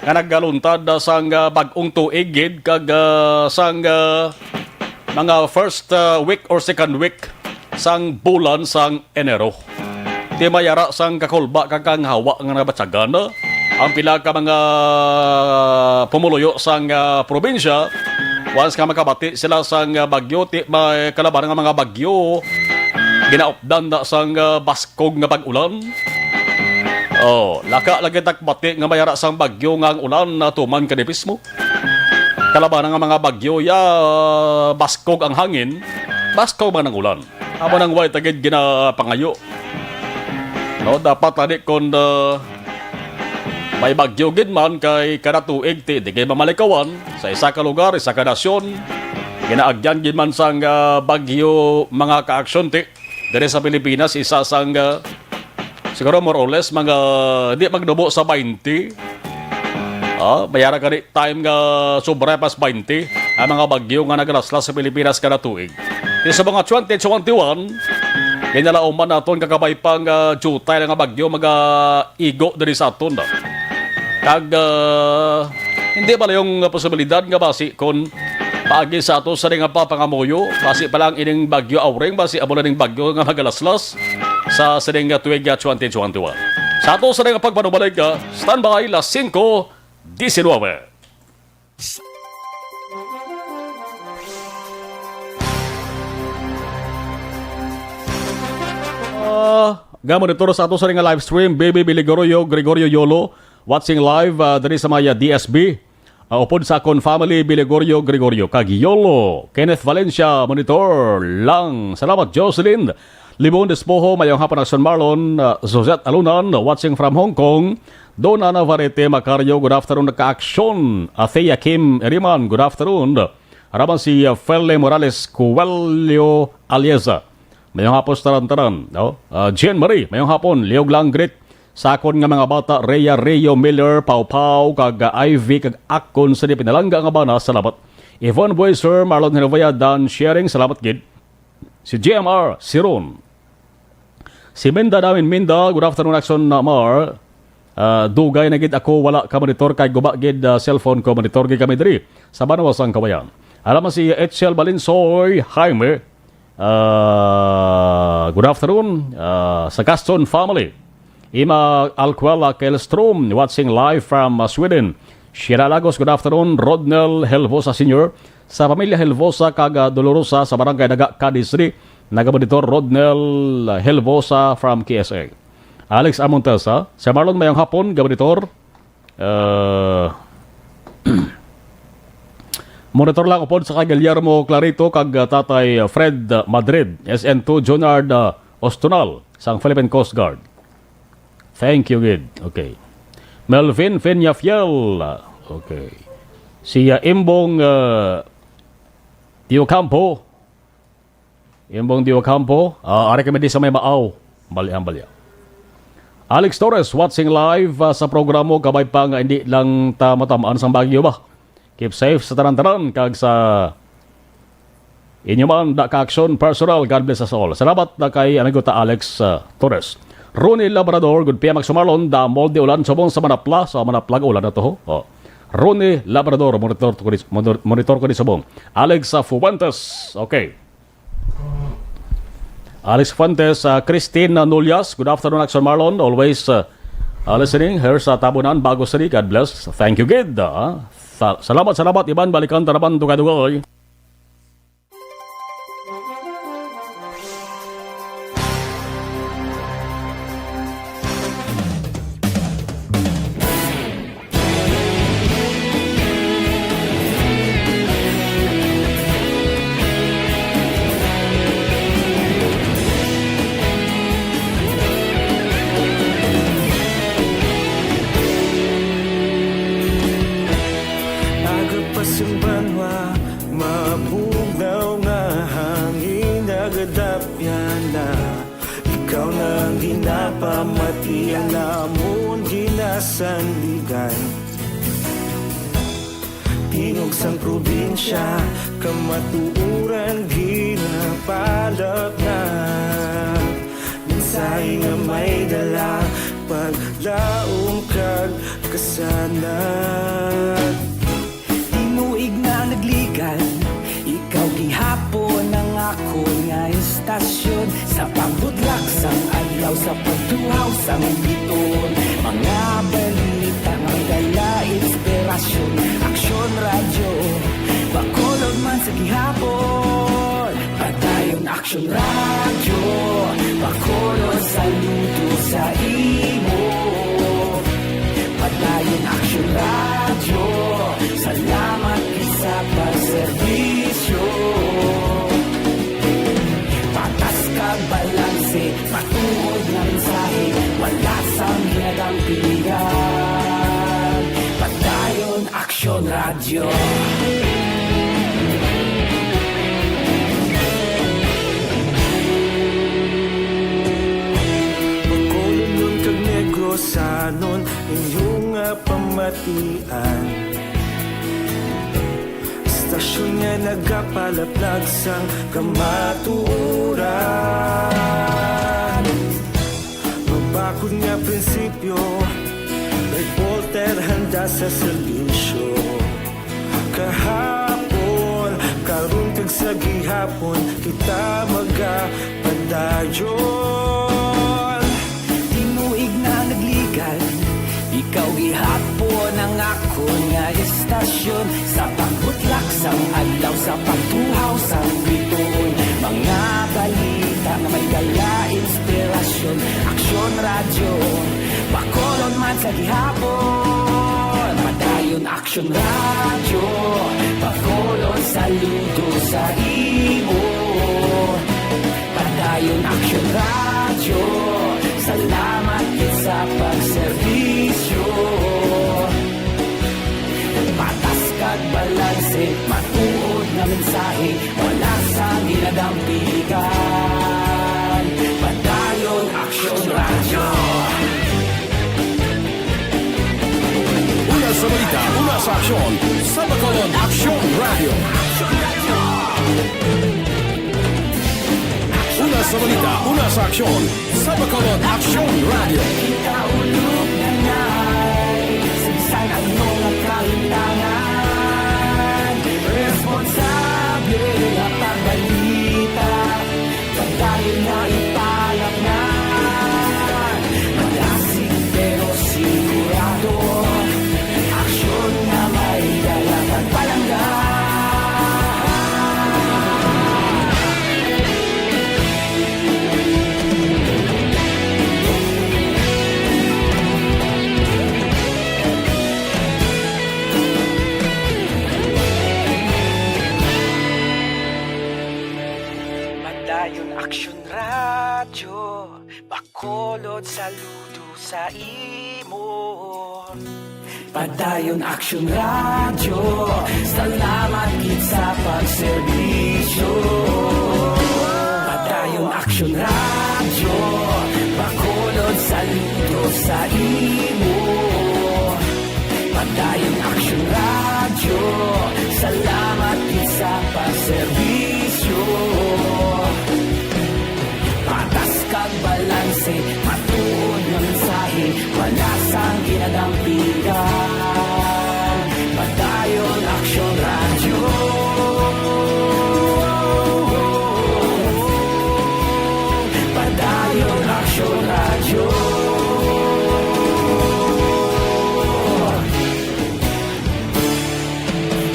nga nagaluntad, ah, sang, ah, bag-ong tuig gid kag, ah, sang, ah, mga first, ah, week or second week sang bulan sang Enero. Ti may ara sang kakulba kag kanghawa nga nabatyagan, ah, ang pila ka mga pumuluyo sang, ah, probinsya, once nga makabati sila sang, ah, bagyo, ti may kalabanan nga mga bagyo, ginaupdan na sang, ah, baskog nga pag-ulan. Oh, laka lagi takbati nga may ara sang bagyo nga ang ulan natuman kanipis mo. Kalabanan nga mga bagyo, ya, baskog ang hangin, baskog man ang ulan. Amo nang way tagid ginapangayo. No, dapat tani kon, ah, may bagyo gid man kay kada tuig ti di kay mamalikawan sa isa ka lugar, isa ka nasyon. Ginaagyan gid man sang, ah, bagyo mga kaaksyon ti diri sa Pilipinas, isa sang, ah, siguro more or less mga di magnubo sa twenty. Ah, may ara gani time nga sobra pas twenty ang mga bagyo nga nagalaslas sa Pilipinas kada tuig. Di sa mga twenty twenty-one, ginalauman naton kakabay pang, ah, jutay nga bagyo magaigo diri sa aton. Kag, ah, hindi pala yung posibilidad nga basi kon paagi sa ato sa nga papangamuyo, basi pa lang ining bagyo Auring, basi amo na ning bagyo nga magalaslas sa sining nga tuig nga twenty twenty-one. Sa ato sa nga pagpanumalik, ah, standby, las singko diecinuebe. Ah, ga monitor sa ato sa nga live stream, Baby Biligorio, Gregorio Yolo, watching live, ah, diri sa may D S B. Ah, upod sa akon family, Biligorio, Gregorio, kag Yolo, Kenneth Valencia, monitor lang. Salamat, Jocelyn. Libon Despojo, mayong hapon, Action Marlon, ah, Suzette Alunan, watching from Hong Kong. Dona Navarrete Macario, good afternoon, ka-aksyon. Athea Kim Eriman, good afternoon. Araman si, ah, Fele Morales Cuello Alieza. Mayong hapon sa tanan-tanan, no? Ah, Jean Marie, mayong hapon. Liog lang greet sa akon nga mga bata, Rhea, Rio, Miller, Pau Pau, kag, ah, Ivy, kag akon sa di pinalangga nga bana, salamat. Yvonne Boyser, Marlon Hervea, Dan Sharing, salamat gid. Si J M R Siron. Si Minda namin, Minda, good afternoon, Action Mar. Ah, dugay na gid ako wala ka monitor kay guba gid, ah, cellphone ko, monitor gid kami diri sa Banwa sang Kawayan. Alam mo si H L Balinsoy, Jaime. Ah, good afternoon, ah, sa Gaston family. Ima Alcuela Kelstrom, watching live from, ah, Sweden. Sheila Lagos, good afternoon. Rodnel Helvosa Senior, sa pamilya Helvosa kag, ah, Dolorosa sa Barangay Daga, Cadiz City. Nagamonitor Rodnel Helvosa from K S A. Alex Amontesa, sa Marlon, mayong hapon, gamonitor. Ah, monitor lang upod sa kay Guillermo Clarito kag, ah, Tatay Fred Madrid, S N two Junard, ah, Ostonal, sang Philippine Coast Guard. Thank you gid. Okay. Melvin Peñafiel. Okay. Si, ah, Imbong, ah, Diocampo. Imbong Diocampo. Ah, ari kami di sa may Maaw. Bali, ang balya. Alex Torres watching live, ah, sa programa. Kabay pa nga hindi lang ta matamaan sang bagyo ba. Keep safe sa tanan-tanan kag sa inyo man, da ka aksyon personal. God bless us all. Salamat na kay amigo ta Alex, ah, Torres. Ronnie Labrador, good P M Action Marlon, damol di ulan subong sa Manapla. Sa Manapla, ulan na to, ho. Oh. Ronnie Labrador, monitor ko di, monitor, monitor ko di subong. Alex, ah, Fuentes, okay. Alex Fuentes, ah, Christine Nolias, good afternoon, Action Marlon. Always, ah, ah, listening here sa Tabunan, Bago City. God bless. Thank you, gid. Ah. Sa-, salamat, salamat, Iban. Balikan ta naman, dugay-dugay. Iya namon ginasandigan. Tingog sang probinsya, kamatuoran ginapalapnag. Mensahe nga may dala, paglaom kag kasanag. Tinuig na nagligan, ikaw gihapon ang akon nga istasyon. Sa pagbutlak sang adlaw, sa pagtuhaw sang bituon, mga balita nga may dala inspirasyon. Aksyon Radyo, Bacolod man sa gihapon. Padayon Aksyon Radyo, Bacolod, saludo sa imo. Padayon Aksyon Radyo, salamat gid sa pagserbisyo. Patas kag balanse, matuod nga mensahe, wala sang ginadampigan. Padayon Aksyon Radyo. Bacolodnon kag Negrosanon, inyo nga pamatian. Istasyon nga nagapalaplag sang kamatuoran. Mabakod nga prinsipyo, reporter handa sa serbisyo. Kahapon, karon kag sa gihapon, kita magapadayon. Tinuig na nagligan, ikaw gihapon ang akon nga istasyon. Sa pagbutlak sang adlaw, sa pagtuhaw sang bituon, mga balita nga may dala inspirasyon. Aksyon Radyo, Bacolod man sa gihapon. Padayon Aksyon Radyo, Bacolod, saludo sa imo. Padayon Aksyon Radyo, salamat gid sa pagserbisyo. Patas kag balanse, matuod nga mensahe, wala sang ginadampigan. Padayon Aksyon Radyo. Una sa balita, una sa aksyon, sa Bacolod Aksyon Radyo. Una sa balita, una sa aksyon, sa Bacolod Aksyon Radyo. Kita ulog na nai, sa bisan ano nga kalimtangan, responsable nga pagbalita, pagdayon nga ipalapnan. Malasig pero sigurado, aksyon nga may dala kag palangga. Padayon Aksyon Radyo, Bacolod, saludo sa imo. Padayon Aksyon Radyo, salamat gid sa pagserbisyo. Padayon Aksyon Radyo, Bacolod, saludo sa imo. Padayon Aksyon Radyo, salamat gid sa pagserbisyo. Patas kag balanse, matuod nga mensahe, wala sang ginadampigan. Padayon Aksyon Radyo. Padayon Aksyon Radyo.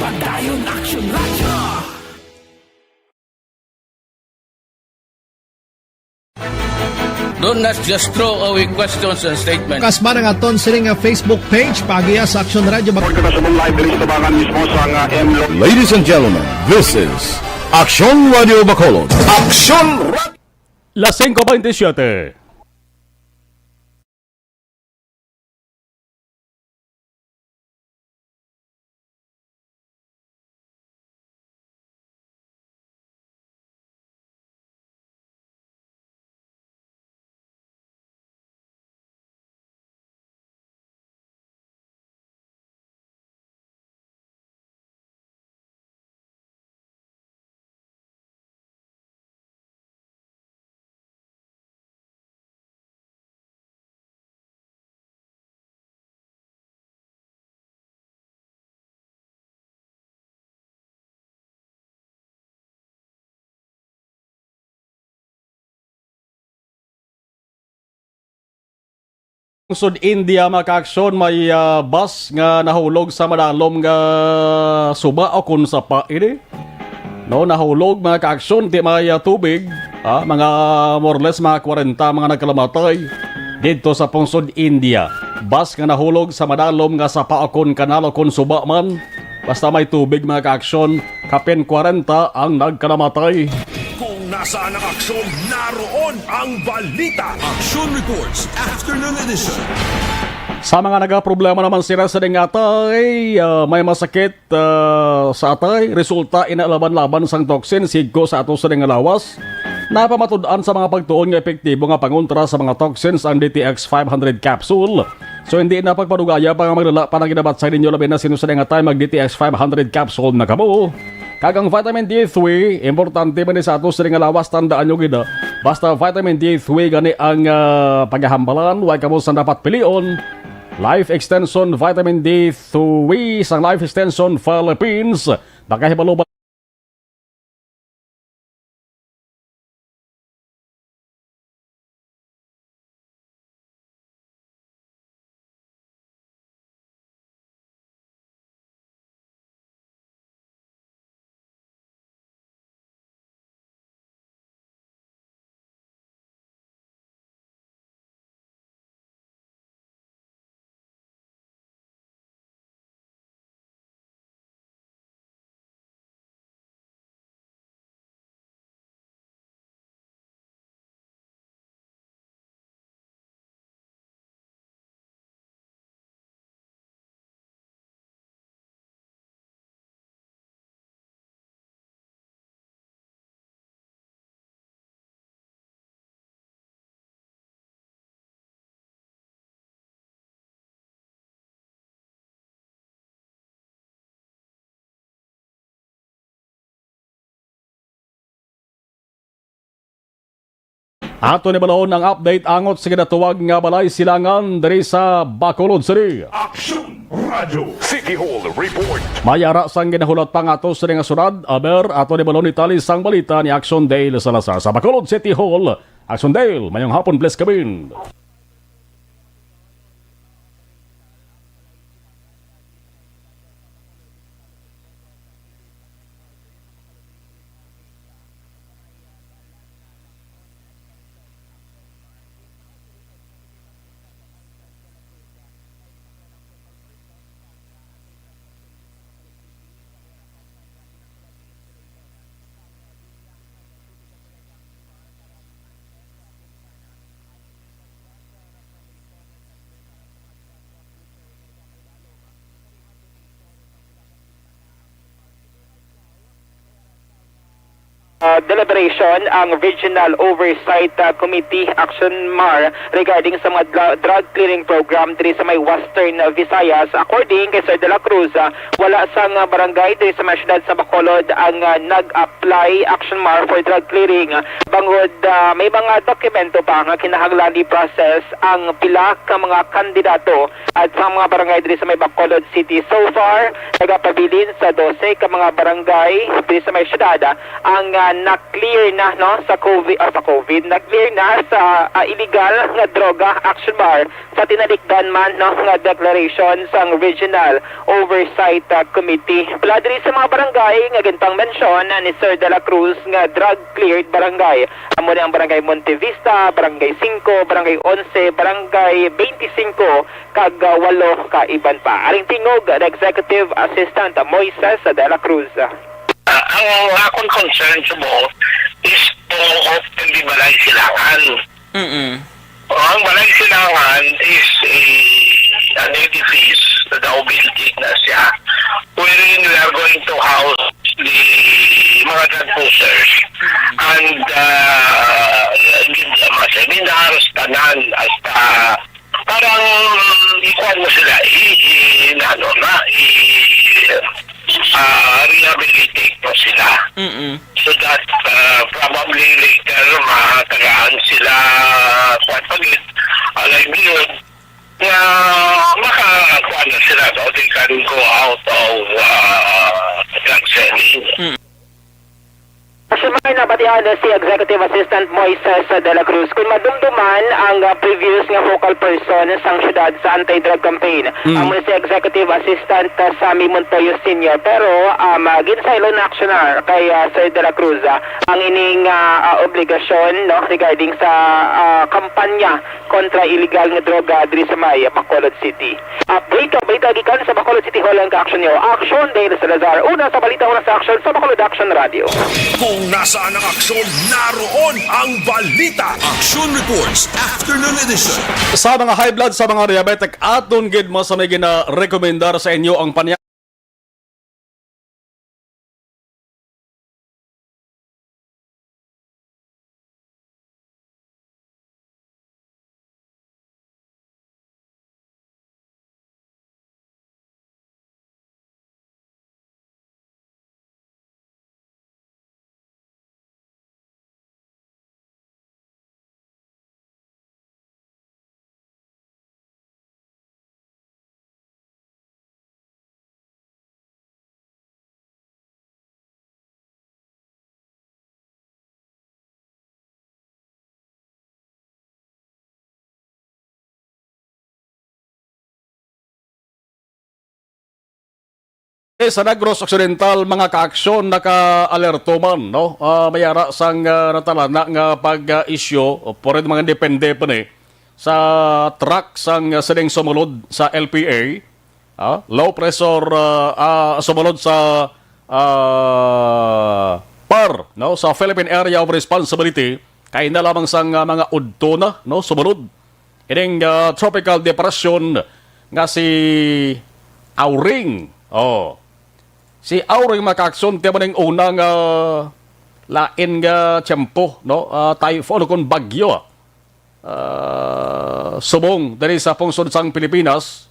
Padayon Aksyon Radyo. Do not just throw away questions and statements. Kasma nga aton sini nga Facebook page, paagiha sa Aksyon Radyo Bac- Report kita sa live diri sa tubangan mismo sa nga M Lo- Ladies and gentlemen, this is Aksyon Radyo Bacolod. Aksyon Radyo. Las singko bentisiete. Sud India, mga kaaksyon, may, ah, bus nga nahulog sa madalom nga suba o kon sapa ini. No, nahulog, mga kaaksyon, ti may, ah, tubig, ah, mga more or less mga kwarenta mga nagkalamatay didto sa pungsod India. Bus nga nahulog sa madalom nga sapa o kon kanal o kon suba man. Basta may tubig, mga kaaksyon, kapin kwarenta ang nagkalamatay. Kung nasaan ang aksyon, naroon ang balita. Action Reports, Afternoon Edition. Sa mga nagaproblema naman sila sa ding atay, ah, may masakit, ah, sa atay, resulta ina laban-laban sang toxin sigko sa ato sa ding lawas. Napamatud-an sa mga pagtuon nga epektibo nga pangontra sa mga toxins ang D T X five hundred capsule. So, hindi na pagpadugaya pa nga maglala pa ang ginabatsay ninyo, labi na sino sa ding atay mag D T X five hundred capsule na kamo. Kag ang vitamin D three, importante man ni sa ato sini nga lawas, tandaan nyo gid, ah. Basta vitamin D three gani ang, ah, pagahambalan, way kamo sa dapat pilion. Life Extension Vitamin D three sang Life Extension Philippines. Nakahibalo ba Ato ni balon ang update angot sa ginatuwag nga Balay Silangan diri sa Bacolod City. Action Radio City Hall Report. May ara sang ginahulat pa nga ato sa nga syudad. Aber, ato ni balon itali sang balita ni Action Dale Salazar sa Bacolod City Hall. Action Dale, mayong hapon, bless ka bin. Ah, deliberation ang Regional Oversight, ah, Committee, Action Mar, regarding sa mga dra-, drug clearing program diri sa may Western, ah, Visayas. According kay Sir De La Cruz, ah, wala sang, ah, barangay diri sa may siyudad sa Bacolod ang, ah, nag-apply, Action Mar, for drug clearing. Bangod, ah, may mga dokumento pa nga kinahanglan i-process ang pila ka mga kandidato at sa mga barangay diri sa may Bacolod City. So far, nagapabilin sa dose ka mga barangay diri sa may siyudad ang, ah, na-clear na, no, sa COVID, ah, sa COVID, na-clear na sa, ah, illegal nga droga, Action Mar, sa tinalikdan man, no, nga declaration sang Regional Oversight, ah, Committee. Pila diri sa mga barangay nga ginpangmensyon ni Sir De La Cruz nga drug cleared barangay. Amo ni ang Barangay Monte Vista, Barangay Cinco, Barangay Once, Barangay Twenty-Cinco, kag, ah, walo ka iban pa. Aring tingog ni Executive Assistant Moises De La Cruz. Ah, ang akon concern subong is tungod kang di Balay Silangan. Mm-mm. Ang Balay Silangan is a, an edifice, daw building na siya, wherein we are going to house the mga drug pushers. And, uh, gin-, seminars, tanan, hasta parang ikuan mo sila, i-, i-, ano na, i-, ah, rehabilitate mo sila. Mm-mm. So that, uh, probably later, matagaan sila, kuwan pa gid, ah, livelihood, nga makakuha na sila, no? They can go out of, uh, drug selling. Mm. Kasi may nabat Yan si Executive Assistant Moises de la Cruz. Kung madumduman ang, ah, previous nga focal person sang syudad sa anti-drug campaign, Mm. amo si Executive Assistant, ah, Sammy Montoyo Senior. Pero, um, ah, ginsaylo na aksyonar kay, ah, Sir de la Cruz, ah, ang ining, ah, ah, obligasyon, no, regarding sa, ah, kampanya kontra illegal nga droga diri sa may Bacolod City. Update ka, balita gikan sa Bacolod City Hall ang ka-action niyo. Action Dale Salazar. Una sa balita, una sa action sa Bacolod Action Radio. Kung nasaan ang aksyon, naroon ang balita. Action Reports, Afternoon Edition. Sa mga high blood, sa mga diabetic, aton gid mo sa may gina-recommendar sa inyo ang panya- Eh, sa Negros Occidental, mga kaaksyon, naka-alerto man, no? Ah, may ara sang, ah, natalana nga pag-issue, o pwede mga depende pa ni, sa truck sang, ah, sining sumulod sa L P A, ah, low pressure, ah, ah, sumulod sa, ah, PAR, no? Sa Philippine Area of Responsibility, kay na lamang sang, ah, mga udto na, no? Sumulod. Ining, ah, tropical depression nga si Auring. Oh. Si Auring, mga kaaksyon, ti man ang una nga lain nga tiyempo, no? Ah, typhoon o kon bagyo. Ah, subong diri sa pungsod sang Pilipinas.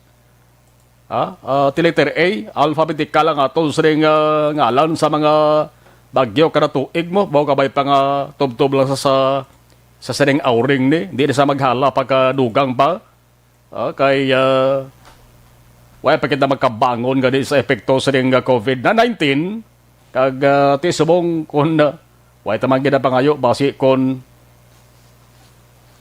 Ah, ah, ti letter A, alphabetikal ang aton sining, ah, ngalan sa mga bagyo kada tuig mo. Mao kabay pa nga tubtob lang sa, sa, sa sining Auring ni. Di na sa maghala pagkadugang pa. Ah, kay, ah, wala pa kita magkabangon gani sa epekto sining, ah, COVID nineteen. Kag, ah, ti subong kun, ah, way ta man ginapangayo basi kun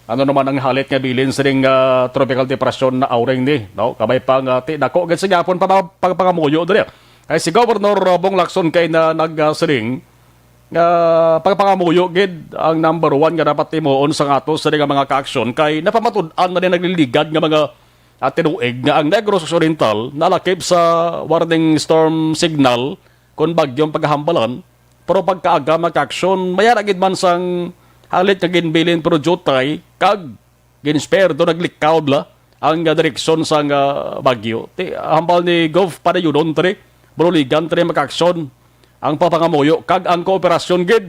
ano naman ang halit nga bilin sining, ah, tropical depression na Auring ni, no? Kabay pa nga ti dako gid sa gyapon pa mga pagpangamuyo diri. Kay si Governor, ah, Bong Lacson kay na nagsiling nga pagpangamuyo gid ang number one nga dapat himuon sa ato sining nga mga kaaksyon kay napamatud-an na ni nagliligad nga mga, ah, tinuig nga ang Negros Occidental nalakip sa warning storm signal kon bagyong pagkahambalan. Pero pagkaaga makaaksyon, may ara gid man sang halit nga ginbilin pero diutay kag gininspire do naglikaw la ang, ah, direksyon sang, ah, bagyo. Ti, hambal ni Gov Padayonon, tri, Buruligan, tri, makaaksyon ang papangamuyo kag ang kooperasyon gid.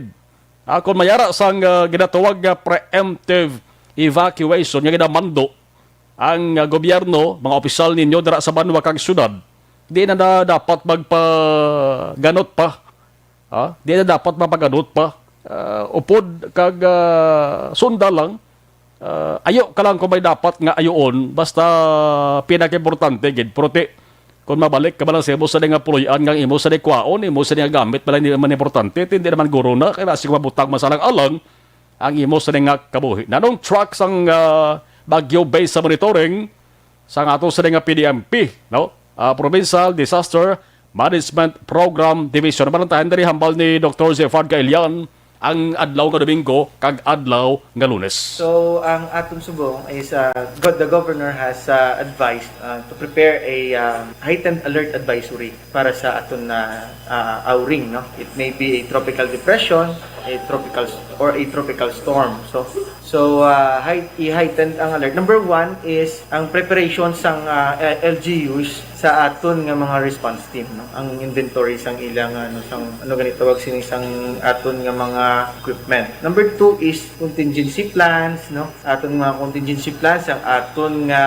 Ah, kung may ara sang, ah, ginatawag nga preemptive evacuation nga ginamando ang, ah, gobyerno, mga opisyal ninyo dira sa banwa kag syudad, di na, na dapat magpaganot pa. Ah, di na dapat mapaganot pa. Ah, upod kag, ah, sunda lang. Ah, ayo ka lang kung may dapat nga ayoon, basta pinakaimportante gid. Pero ti, kung mabalik ka man lang sa imo sa nga puloy-an nga imo sa kwaon, imo sa nga gamit, bala hindi man importante, ti hindi naman guro na, kaya si mabutang masalang alang, ang imo sa nga kabuhi. Nanong truck sang, ah, Baguio based sa monitoring sang ato sa nga P D M P, no? Ah, Provincial Disaster Management Program Division. Balantayan diri hambal ni Doktor Zefard Kailian ang adlaw nga Domingo kag adlaw nga Lunes. So, ang aton subong is, uh, go-, the governor has, uh, advised, uh, to prepare a, um, heightened alert advisory para sa aton na, uh, Auring, no? It may be a tropical depression, a tropical s-, or a tropical storm. So, so, uh, hei-, i-heightened ang alert. Number one is ang preparation sang, uh, L G Us sa aton nga mga response team, no? Ang inventory sang ilang, ano, sang, ano gani tawag sini, sang aton nga mga equipment. Number two is contingency plans, no? Aton mga contingency plans, ang aton nga,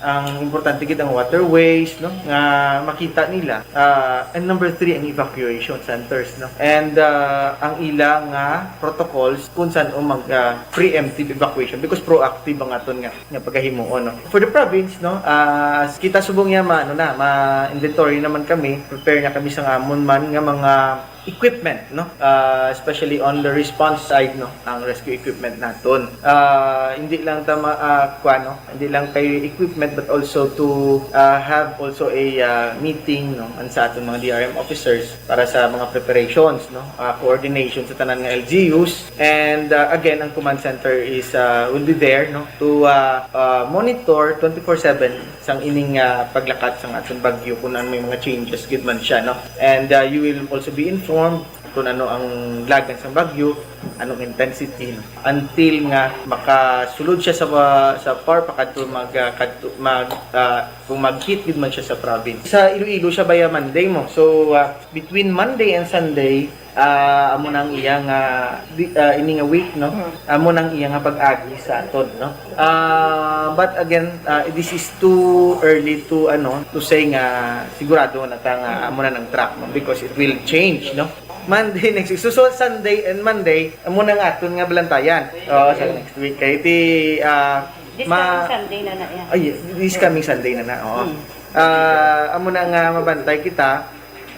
ang importante gid ang waterways, no? Nga makita nila. Ah, and number three, ang evacuation centers, no? And, ah, ang ila nga protocols kung saan o mag, ah, preemptive evacuation because proactive ang aton nga nga pagahimuon, no? For the province, no, ah, kita subong niya ma-, ano na, ma-inventory naman kami, prepare na kami sa amon man nga mga, equipment, no? Ah, especially on the response side, no, ang rescue equipment naton. Ah, hindi lang tama, ah, kwa, no? Hindi lang kay equipment, but also to, ah, have also a, ah, meeting, no, ang sa aton mga D R M officers para sa mga preparations, no? Ah, coordination sa tanan nga L G Us. And, ah, again, ang command center is, ah, will be there, no, to, ah, ah, monitor twenty-four seven sang ining, ah, paglakat sang aton bagyo kung ano may mga changes gid man siya, no? And, ah, you will also be informed kung ano ang lagan sang bagyo, anong intensity, no? Until nga makasulod siya sa, sa par pakadto mag, ah, kadto, mag, ah, kung mag-hit gid man siya sa province. Sa Iloilo siya baya Monday mo. So, ah, between Monday and Sunday, ah, amo na ang iya nga, di, ah, ini nga week, no? Mm. Amo na ang iya nga pag-agi sa aton, no? Ah, but again, ah, this is too early to, ano, to say nga sigurado na ta nga amo na nang track, no? Because it will change, no? Monday next week. So, so Sunday and Monday, amo na ang aton nga balantayan. Oo, sa next week. Kay ti, ah, This ma- coming Sunday na na yan. Ay, this coming Sunday na na, oo. Mm. Ah, amo na nga mabantay kita,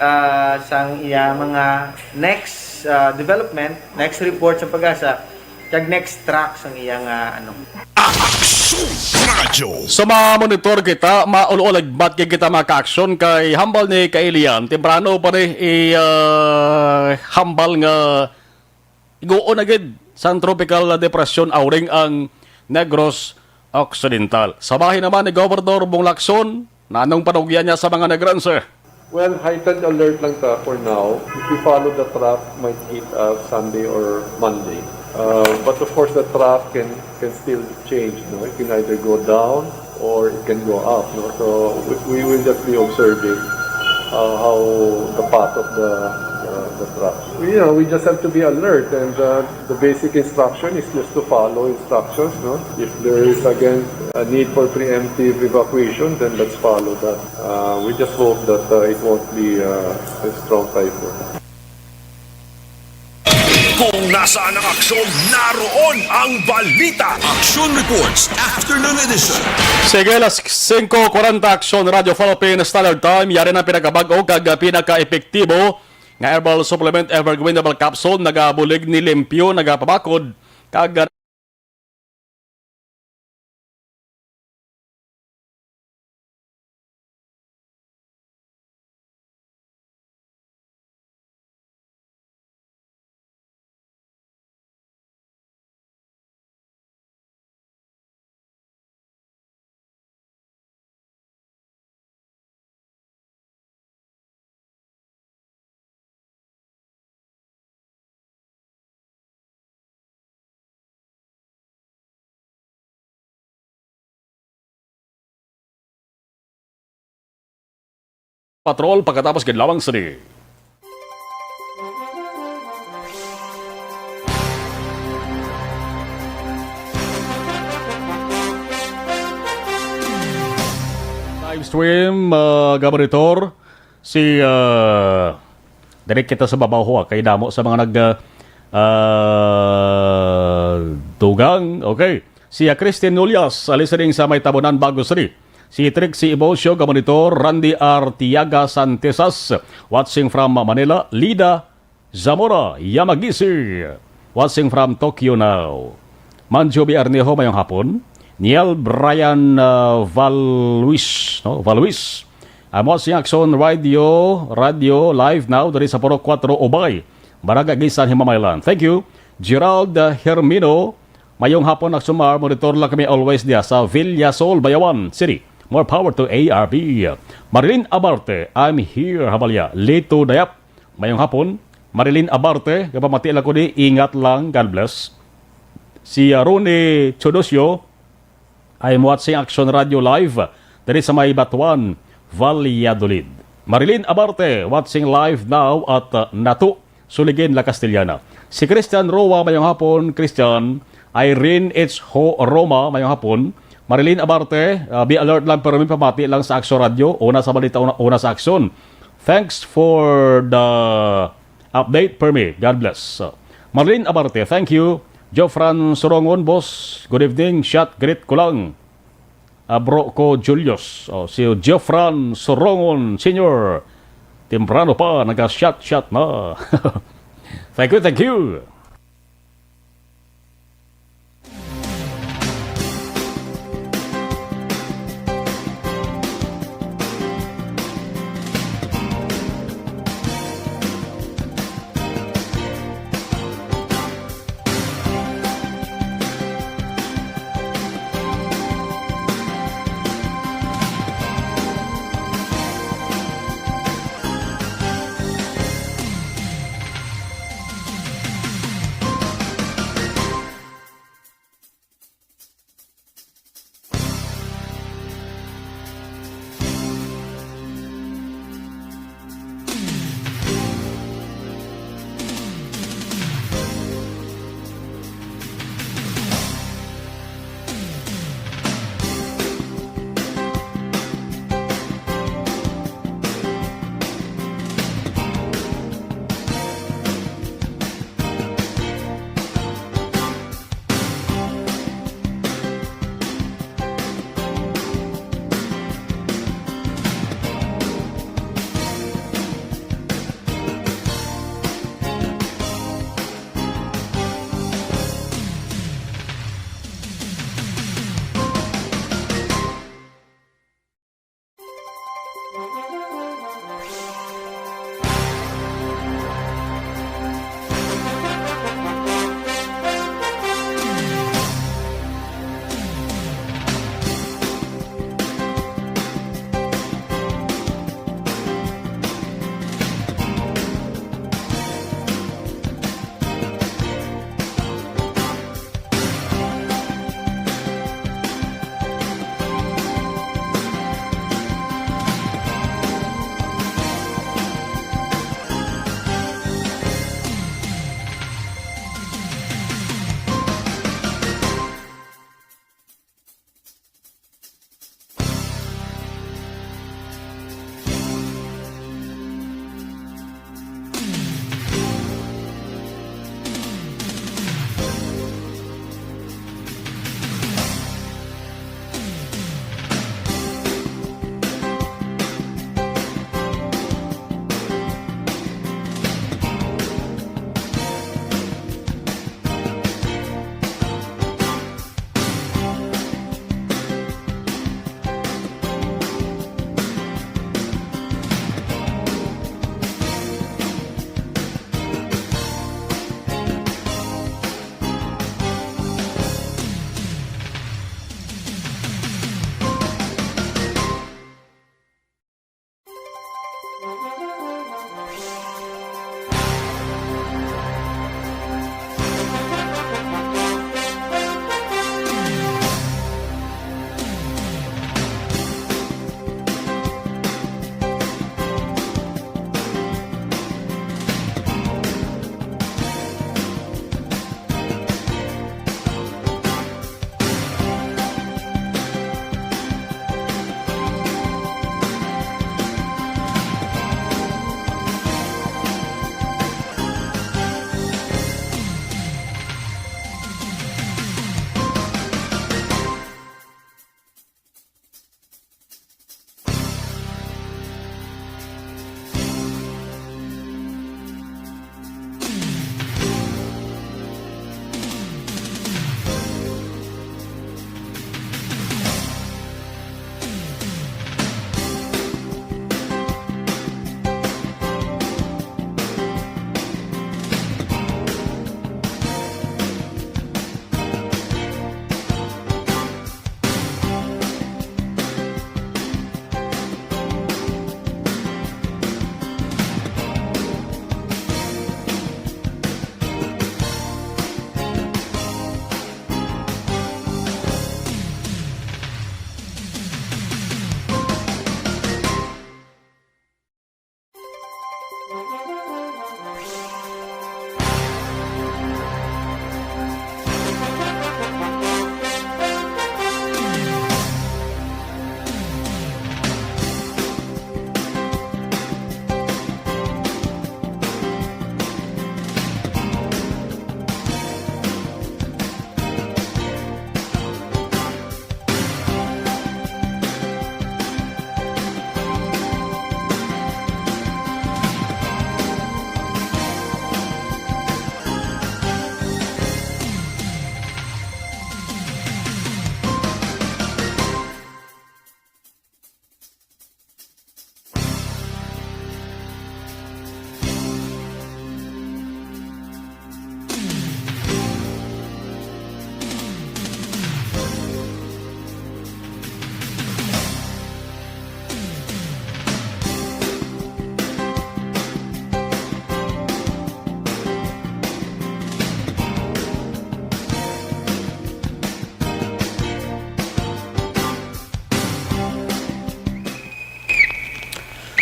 ah, sang iya mga next, ah, development, next report sa PAGASA, kag next track sang iya nga, ano. Aksyon Radyo. Sa mga monitor kita, maul-ulag bat kay kita mga ka-aksyon kay hambal ni Kailian. Temprano pa ni i, ah, hambal nga iguon na gid sang tropical depression auring ang Negros Occidental. Sa bahin naman ni Gobernador Bong Lacson, nanong panugyan niya sa mga Negrense? Well, heightened alert lang ta for now. If you follow the trough, might hit us Sunday or Monday. Uh, but of course, the trough can, can still change. No? It can either go down or it can go up. No? So we, we will just be observing uh, how the path of the, uh, the trough. You know, we just have to be alert, and uh, the basic instruction is just to follow instructions. No? If there is, again, a need for preemptive evacuation, then let's follow that. Uh, we just hope that uh, it won't be uh, a strong typhoon. Kung nasaan ang aksyon, naroon ang balita. Action Reports, Afternoon Edition. Sige, alas singko kwarenta, Aksyon Radyo Philippine Standard Time. Yari na ang pinakabag-o kag pinaka-epektibo nga herbal supplement, Evergreen Herbal Capsule. Nagabulig ni limpyo, nagapabakod, kag Patrol pagkatapos gid lamang sini. Live stream, ah, ga-monitor si, ah, Direct kita sa babaw, ho, ah, kay damo sa mga nag, ah, ah, dugang. Okay. Si, ah, Christine Nullas, ah, listening sa may Tabonan, Bago City. Si Trixie Ibocio, ga-monitor. Randy Artiaga Santesas, watching from Manila. Lida Zamora Yamagisi, watching from Tokyo now. Manjo B. Arnejo, mayong hapon. Niel Brian, ah, Valluis, no? Valluis. I'm watching Aksyon Radio, Radio live now diri sa Purok Kuwatro, Ubay, Barangay Aguisan, Himamaylan. Thank you. Gerald, uh, Hermino, mayong hapon, Aksyon Mar. Monitor lang kami always diya sa Villasol, Bayawan City. More power to A R B. Marilyn Abarte, I'm here, Habalya. Lito Dayap, mayong hapon. Marilyn Abarte, kapamati lang ko di, ingat lang, God bless. Si, uh, Ronnie Chodosio, I'm watching Action Radio Live diri sa may Batuan, Valladolid. Marilyn Abarte, watching live now at, uh, Nato, Suligin, La Castellana. Si Christian Roa, mayong hapon, Christian. Irene H. Ho Roma, mayong hapon. Marilyn Abarte, uh, be alert lang, pero may pamati lang sa Action Radio. Una sa balita, una, una sa aksyon. Thanks for the update, Permi. God bless. So, Marlene Abarte, thank you. Geoffran Sorongon, boss. Good evening. Shot greet ko lang. Ah, bro ko, Julius. Oh, si Geoffran Sorongon Senior. Temprano pa, naga-shot-shot na. Thank you, thank you.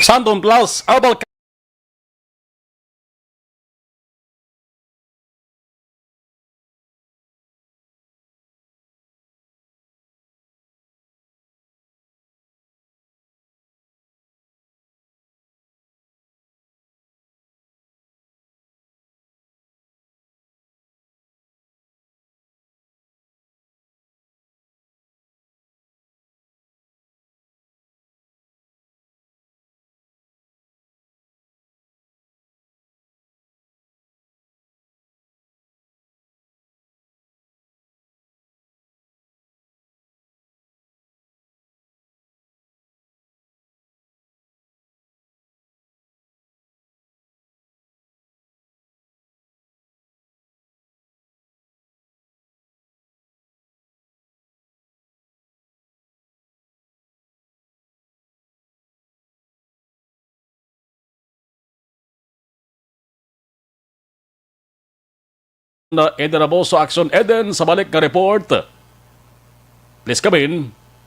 Santon Plus Herbal na Eden Aboso, Action Eden, sa balik nga report. Please come in.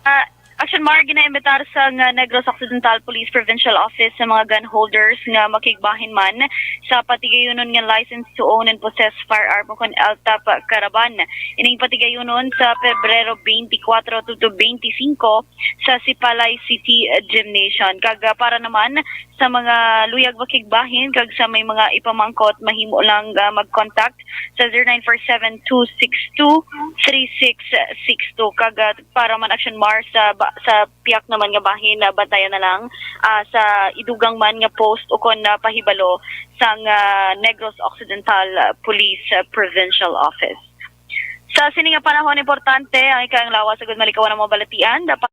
Ah, Action Mar, ginaimbitar sa nga Negros Occidental Police Provincial Office sa mga gun holders nga makigbahin man sa patigayunon nga license to own and possess firearm o kon L T O P karaban. Ining patigayunon sa Pebrero twenty-four to, to twenty-five sa Sipalay City Gymnasium. Kag, ah, para naman sa mga luyag makigbahin kag sa may mga ipamangkot, mahimo lang, ah, mag-contact sa zero nine four seven two six two three six six two. Kag, ah, para man Action Mar sa ba-, sa piyak naman nga bahin, ah, bantayan na lang, ah, sa idugang man nga post o kon, ah, pahibalo sang, ah, Negros Occidental, ah, Police, ah, Provincial Office. Sa sini nga panahon, importante ang ikaayong lawas agud malikawan ang mga balatian. Dapat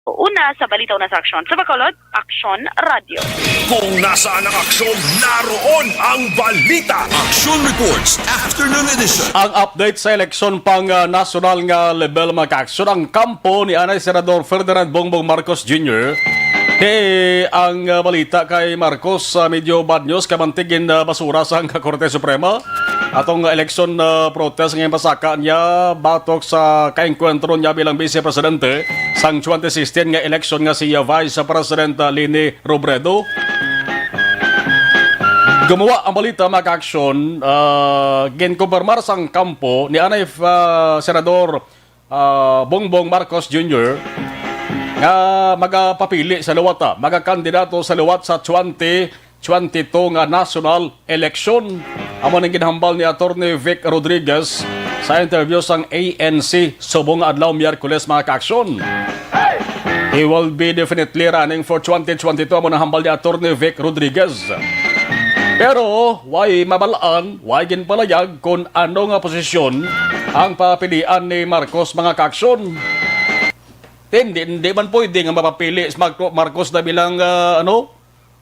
Una sa balita, una sa aksyon. Sa Bacolod, Aksyon Radio. Kung nasaan ang aksyon, naroon ang balita. Action Reports, Afternoon Edition. Ang update sa eleksyon pang, ah, nasyonal nga level, mga kaaksyon, ang kampo ni anay Senador Ferdinand Bongbong Marcos Junior. Hey, ang, ah, balita kay Marcos, ah, medyo bad news, kamantig in, ah, basura sa ang Korte Suprema. Atong election, ah, protest nga ginpasaka niya batok sa kaengkwentro niya bilang Vice Presidente sang twenty sixteen nga election nga si, ah, Vice President, ah, Leni Robredo. Gumawa ang balita, mga kaaksyon, ah, ginkumpirmar sang kampo ni anay, ah, Senador, ah, Bongbong Marcos Junior nga magapapili sa liwat, ah, magakandidato sa liwat sa twenty twenty-two nga national election. Amo ning ginhambal ni Attorney Vic Rodriguez sa interview sang A N C subong nga adlaw, Miyerkules, mga kaaksyon. He will be definitely running for twenty twenty-two, amo nang hambal ni Attorney Vic Rodriguez. Pero way mabal-an, way ginpalayag kon ano nga posisyon ang papilian ni Marcos, mga kaaksyon. Hindi, hindi man pwede nga mapapili si Marco-, Marcos na bilang, ah, ano,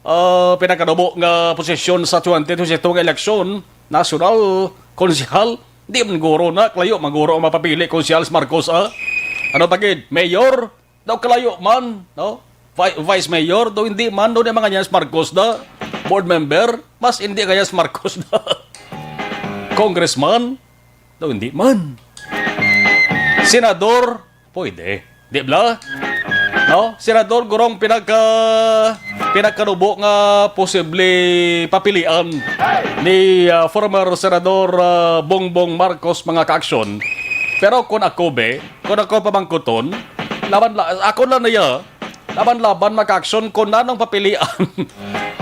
ah, pinakadubo nga posisyon sa twenty twenty-two nga eleksyon, nasyonal, konsehal. Di man guro na, kalayo man guro ang mapapili konsehal si Marcos, ah. Ano pa gid, mayor, daw kalayo man, no? Vi-, vice mayor, daw hindi man, daw di man ganyan si Marcos na. Board member, mas hindi ganyan si Marcos na. Congressman, daw hindi man. Senador, pwede. Di bala? No? Senador, gurong pinagka-, pinagkanubo nga posible papilian ni, ah, former Senador, ah, Bongbong Marcos, mga kaaksyon. Pero kung ako, be, kung ako pamangkuton, laban la-, ako lang na iya, laban-laban, mga kaaksyon, kung nanong papilian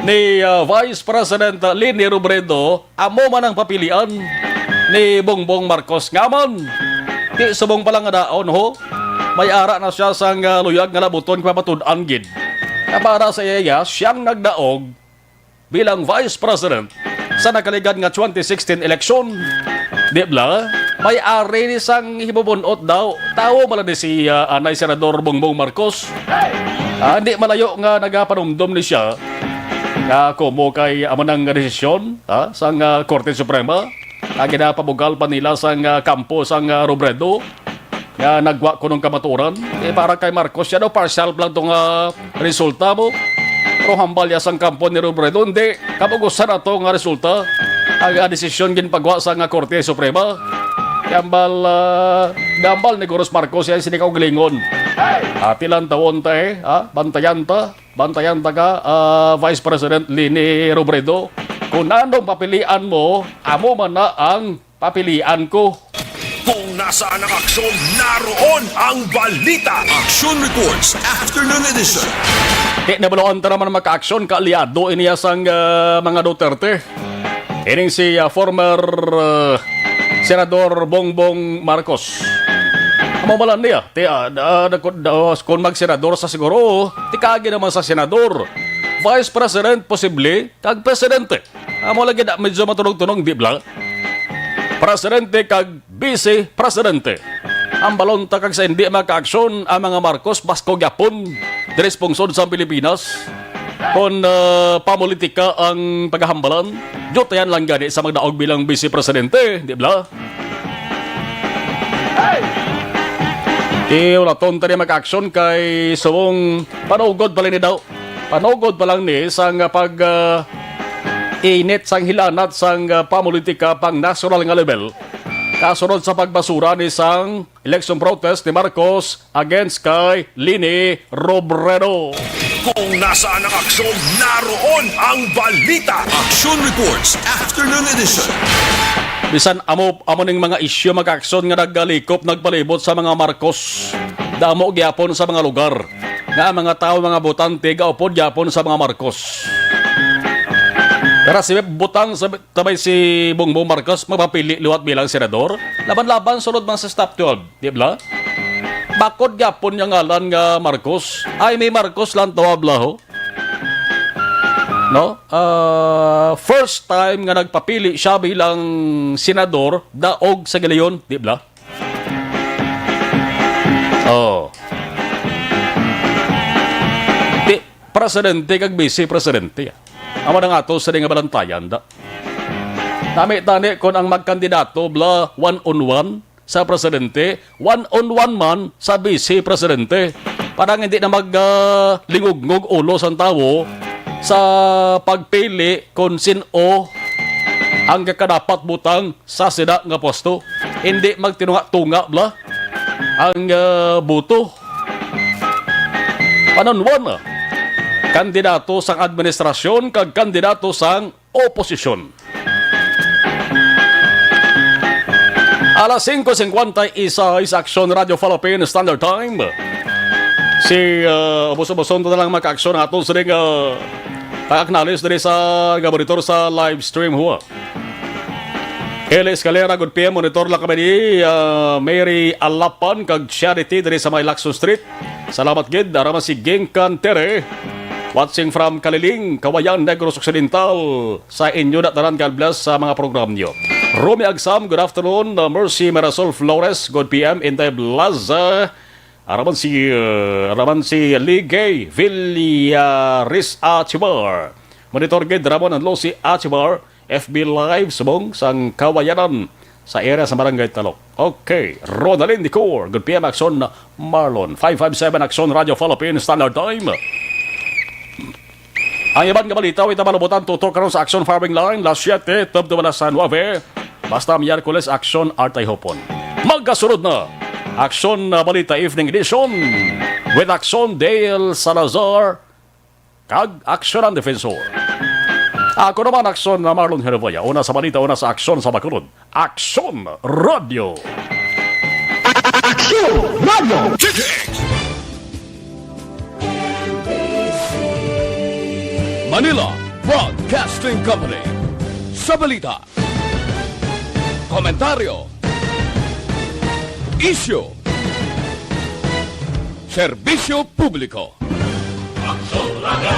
ni, ah, Vice President Leni Robredo, amo man ang papilian ni Bongbong Marcos. Nga man, di subong pa lang nga daon, ho, may ara na siya sang, ah, luyag nga labuton kay mapatud-an gid. Nga para sa iya, siyang nagdaog bilang Vice President sa nakaligad nga twenty sixteen eleksyon. Di bala? May ari ni sang himubun-ot daw. Tawo man lang ni si, ah, anay Senador Bongbong Marcos. Ah, hindi malayo nga nagapanumdom ni siya nga kumo kay amo nang desisyon, ah, sang, ah, Korte Suprema. Ang ginapabugal pa nila sang, ah, kampo sang, ah, Robredo nga nagwa kuno ng kamatuoran. Eh, para kay Marcos, siya daw partial lang to nga resulta mo. Pero hambal ya sang kampo ni Robredo, hindi. Kabugusan na to nga resulta. Ang, ah, desisyon ginpagwa sa nga Korte Suprema. Gambal, ah, gambal ni Gurus Marcos yan, sini kaugalingon. Ati lang tawon ta eh, ha? Bantayan ta. Bantayan ta ka, ah, Vice President Leni Robredo. Kung anong papilian mo, amo man na ang papilian ko. Kung nasaan ang aksyon, naroon ang balita. Action Reports, Afternoon Edition. Di nabaluan ta naman makaaksyon, kaalyado iniya sang, ah, mga Duterte. Ining si, ah, former, ah, Senador Bongbong Marcos. Amo man lang niya, ti, ah, da- da- kun da- kung magsenador sa siguro, tikagi naman sa senador. Vice President, posible, kag presidente. Amo lagi na medyo matunog-tunog, di bala? Presidente kag vice presidente. Ang balonta kag sa hindi makaaksyon ang mga Marcos, basko gyapon diri sa pungsod sa Pilipinas. Kon, ah, pamulitika ang paghahambalan, diyutayan lang gani sa magdaog bilang vice presidente, di bala? Iulaton ta ni makaaksyon kay subong panugod pa lang ni daw. Panugod pa lang ni sang pag, ah, init sang hilanat sang, ah, pamulitika pang nasyonal nga level. Kasunod sa pagbasura ni sang election protest ni Marcos against kay Leni Robredo. Kung nasaan ang aksyon, naroon ang balita. Action Reports, Afternoon Edition. Bisan amo, amo ning mga isyu, mga aksyon nga nagalikop, nagpalibot sa mga Marcos. Damo gyapon sa mga lugar nga ang mga tawo, mga botante, gaupod gyapon sa mga Marcos. Pero si butang sa tabay si Bongbong Marcos magpapili liwat bilang senador, laban-laban sulod man sa Stop twelve, di ba? Bakod gyapon niya ngalan nga Marcos. Ay, may Marcos lang tawag laho. No? Ah, first time nga nagpapili siya bilang senador, daog sa giliyon, di ba? Oh. Di, presidente kag vice presidente. Amo na nga to sa di nga balantayan, da. Nami tani kon ang magkandidato bla one on one sa presidente, one on one man sa vice presidente. Para nga hindi na mag, ah, lingugngog ulo sang tawo sa pagpili kon sin-o ang kakadapat butang sa sida nga pwesto. Hindi magtinunga-tunga bla ang, ah, boto. One on one, ah, kandidato sang administrasyon kag kandidato sang oposisyon. Alas singko singkwenta y seis sa Aksyon Radio Philippine Standard Time. Si, uh, ubos-uboson to na lang makaaksyon ato sa ring, uh, pag-acknowledge diri sa nga monitor sa live stream, huwa. Eli Escalera, good P M, monitor lang kami ni, uh, Mary Alapan kag Charity diri sa may Lacson Street. Salamat gid. Ara man si Gingkan Tere, watching from Kaliling, Kawayan, Negros Occidental. Sa inyo na tanan, God bless sa mga program niyo. Romy Agsam, good afternoon. Uh, Mercy Mirasol Flores, good P M. Inday Blaza. Ara man si, uh, ara man si Ligay Villaris Achibar. Monitor gid, Ramon and Lucy Achibar. F B Live, subong sang Kawayanan sa area sa Barangay Talok. Okay, Ronaldin Decor, good P M, Aksyon Marlon, five five seven Aksyon Radio Philippine Standard Time. Ang iban nga balita, wita malubutan tutok karon sa Aksyon Firing Line, las siete, tubtob alas nuebe. Basta Miyerkules, Aksyon Artay Hopon. Magkasunod na, Aksyon na Balita Evening Edition with Aksyon Dale Salazar, kag Aksyon ang Defensor. Ako naman, Aksyon na Marlon Herboya. Una sa balita, una sa aksyon sa Bacolod. Aksyon Radio. Aksyon Radio. Manila Broadcasting Company. Sa balita, komentaryo, isyu, serbisyo publiko. Aksyon Radio.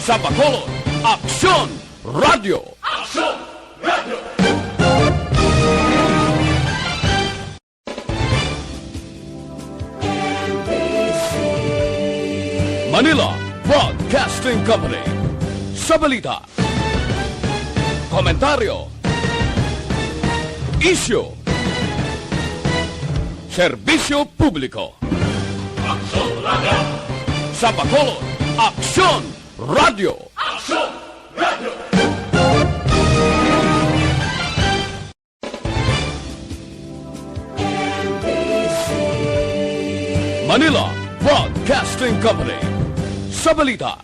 Sa Bacolod, Aksyon Radio. Aksyon Radio! Manila Broadcasting Company. Sa balita, komentaryo, isyu, serbisyo publiko. Aksyon Radio! Sa Bacolod, Aksyon Radio! Aksyon Radio! Manila Broadcasting Company. Sa balita,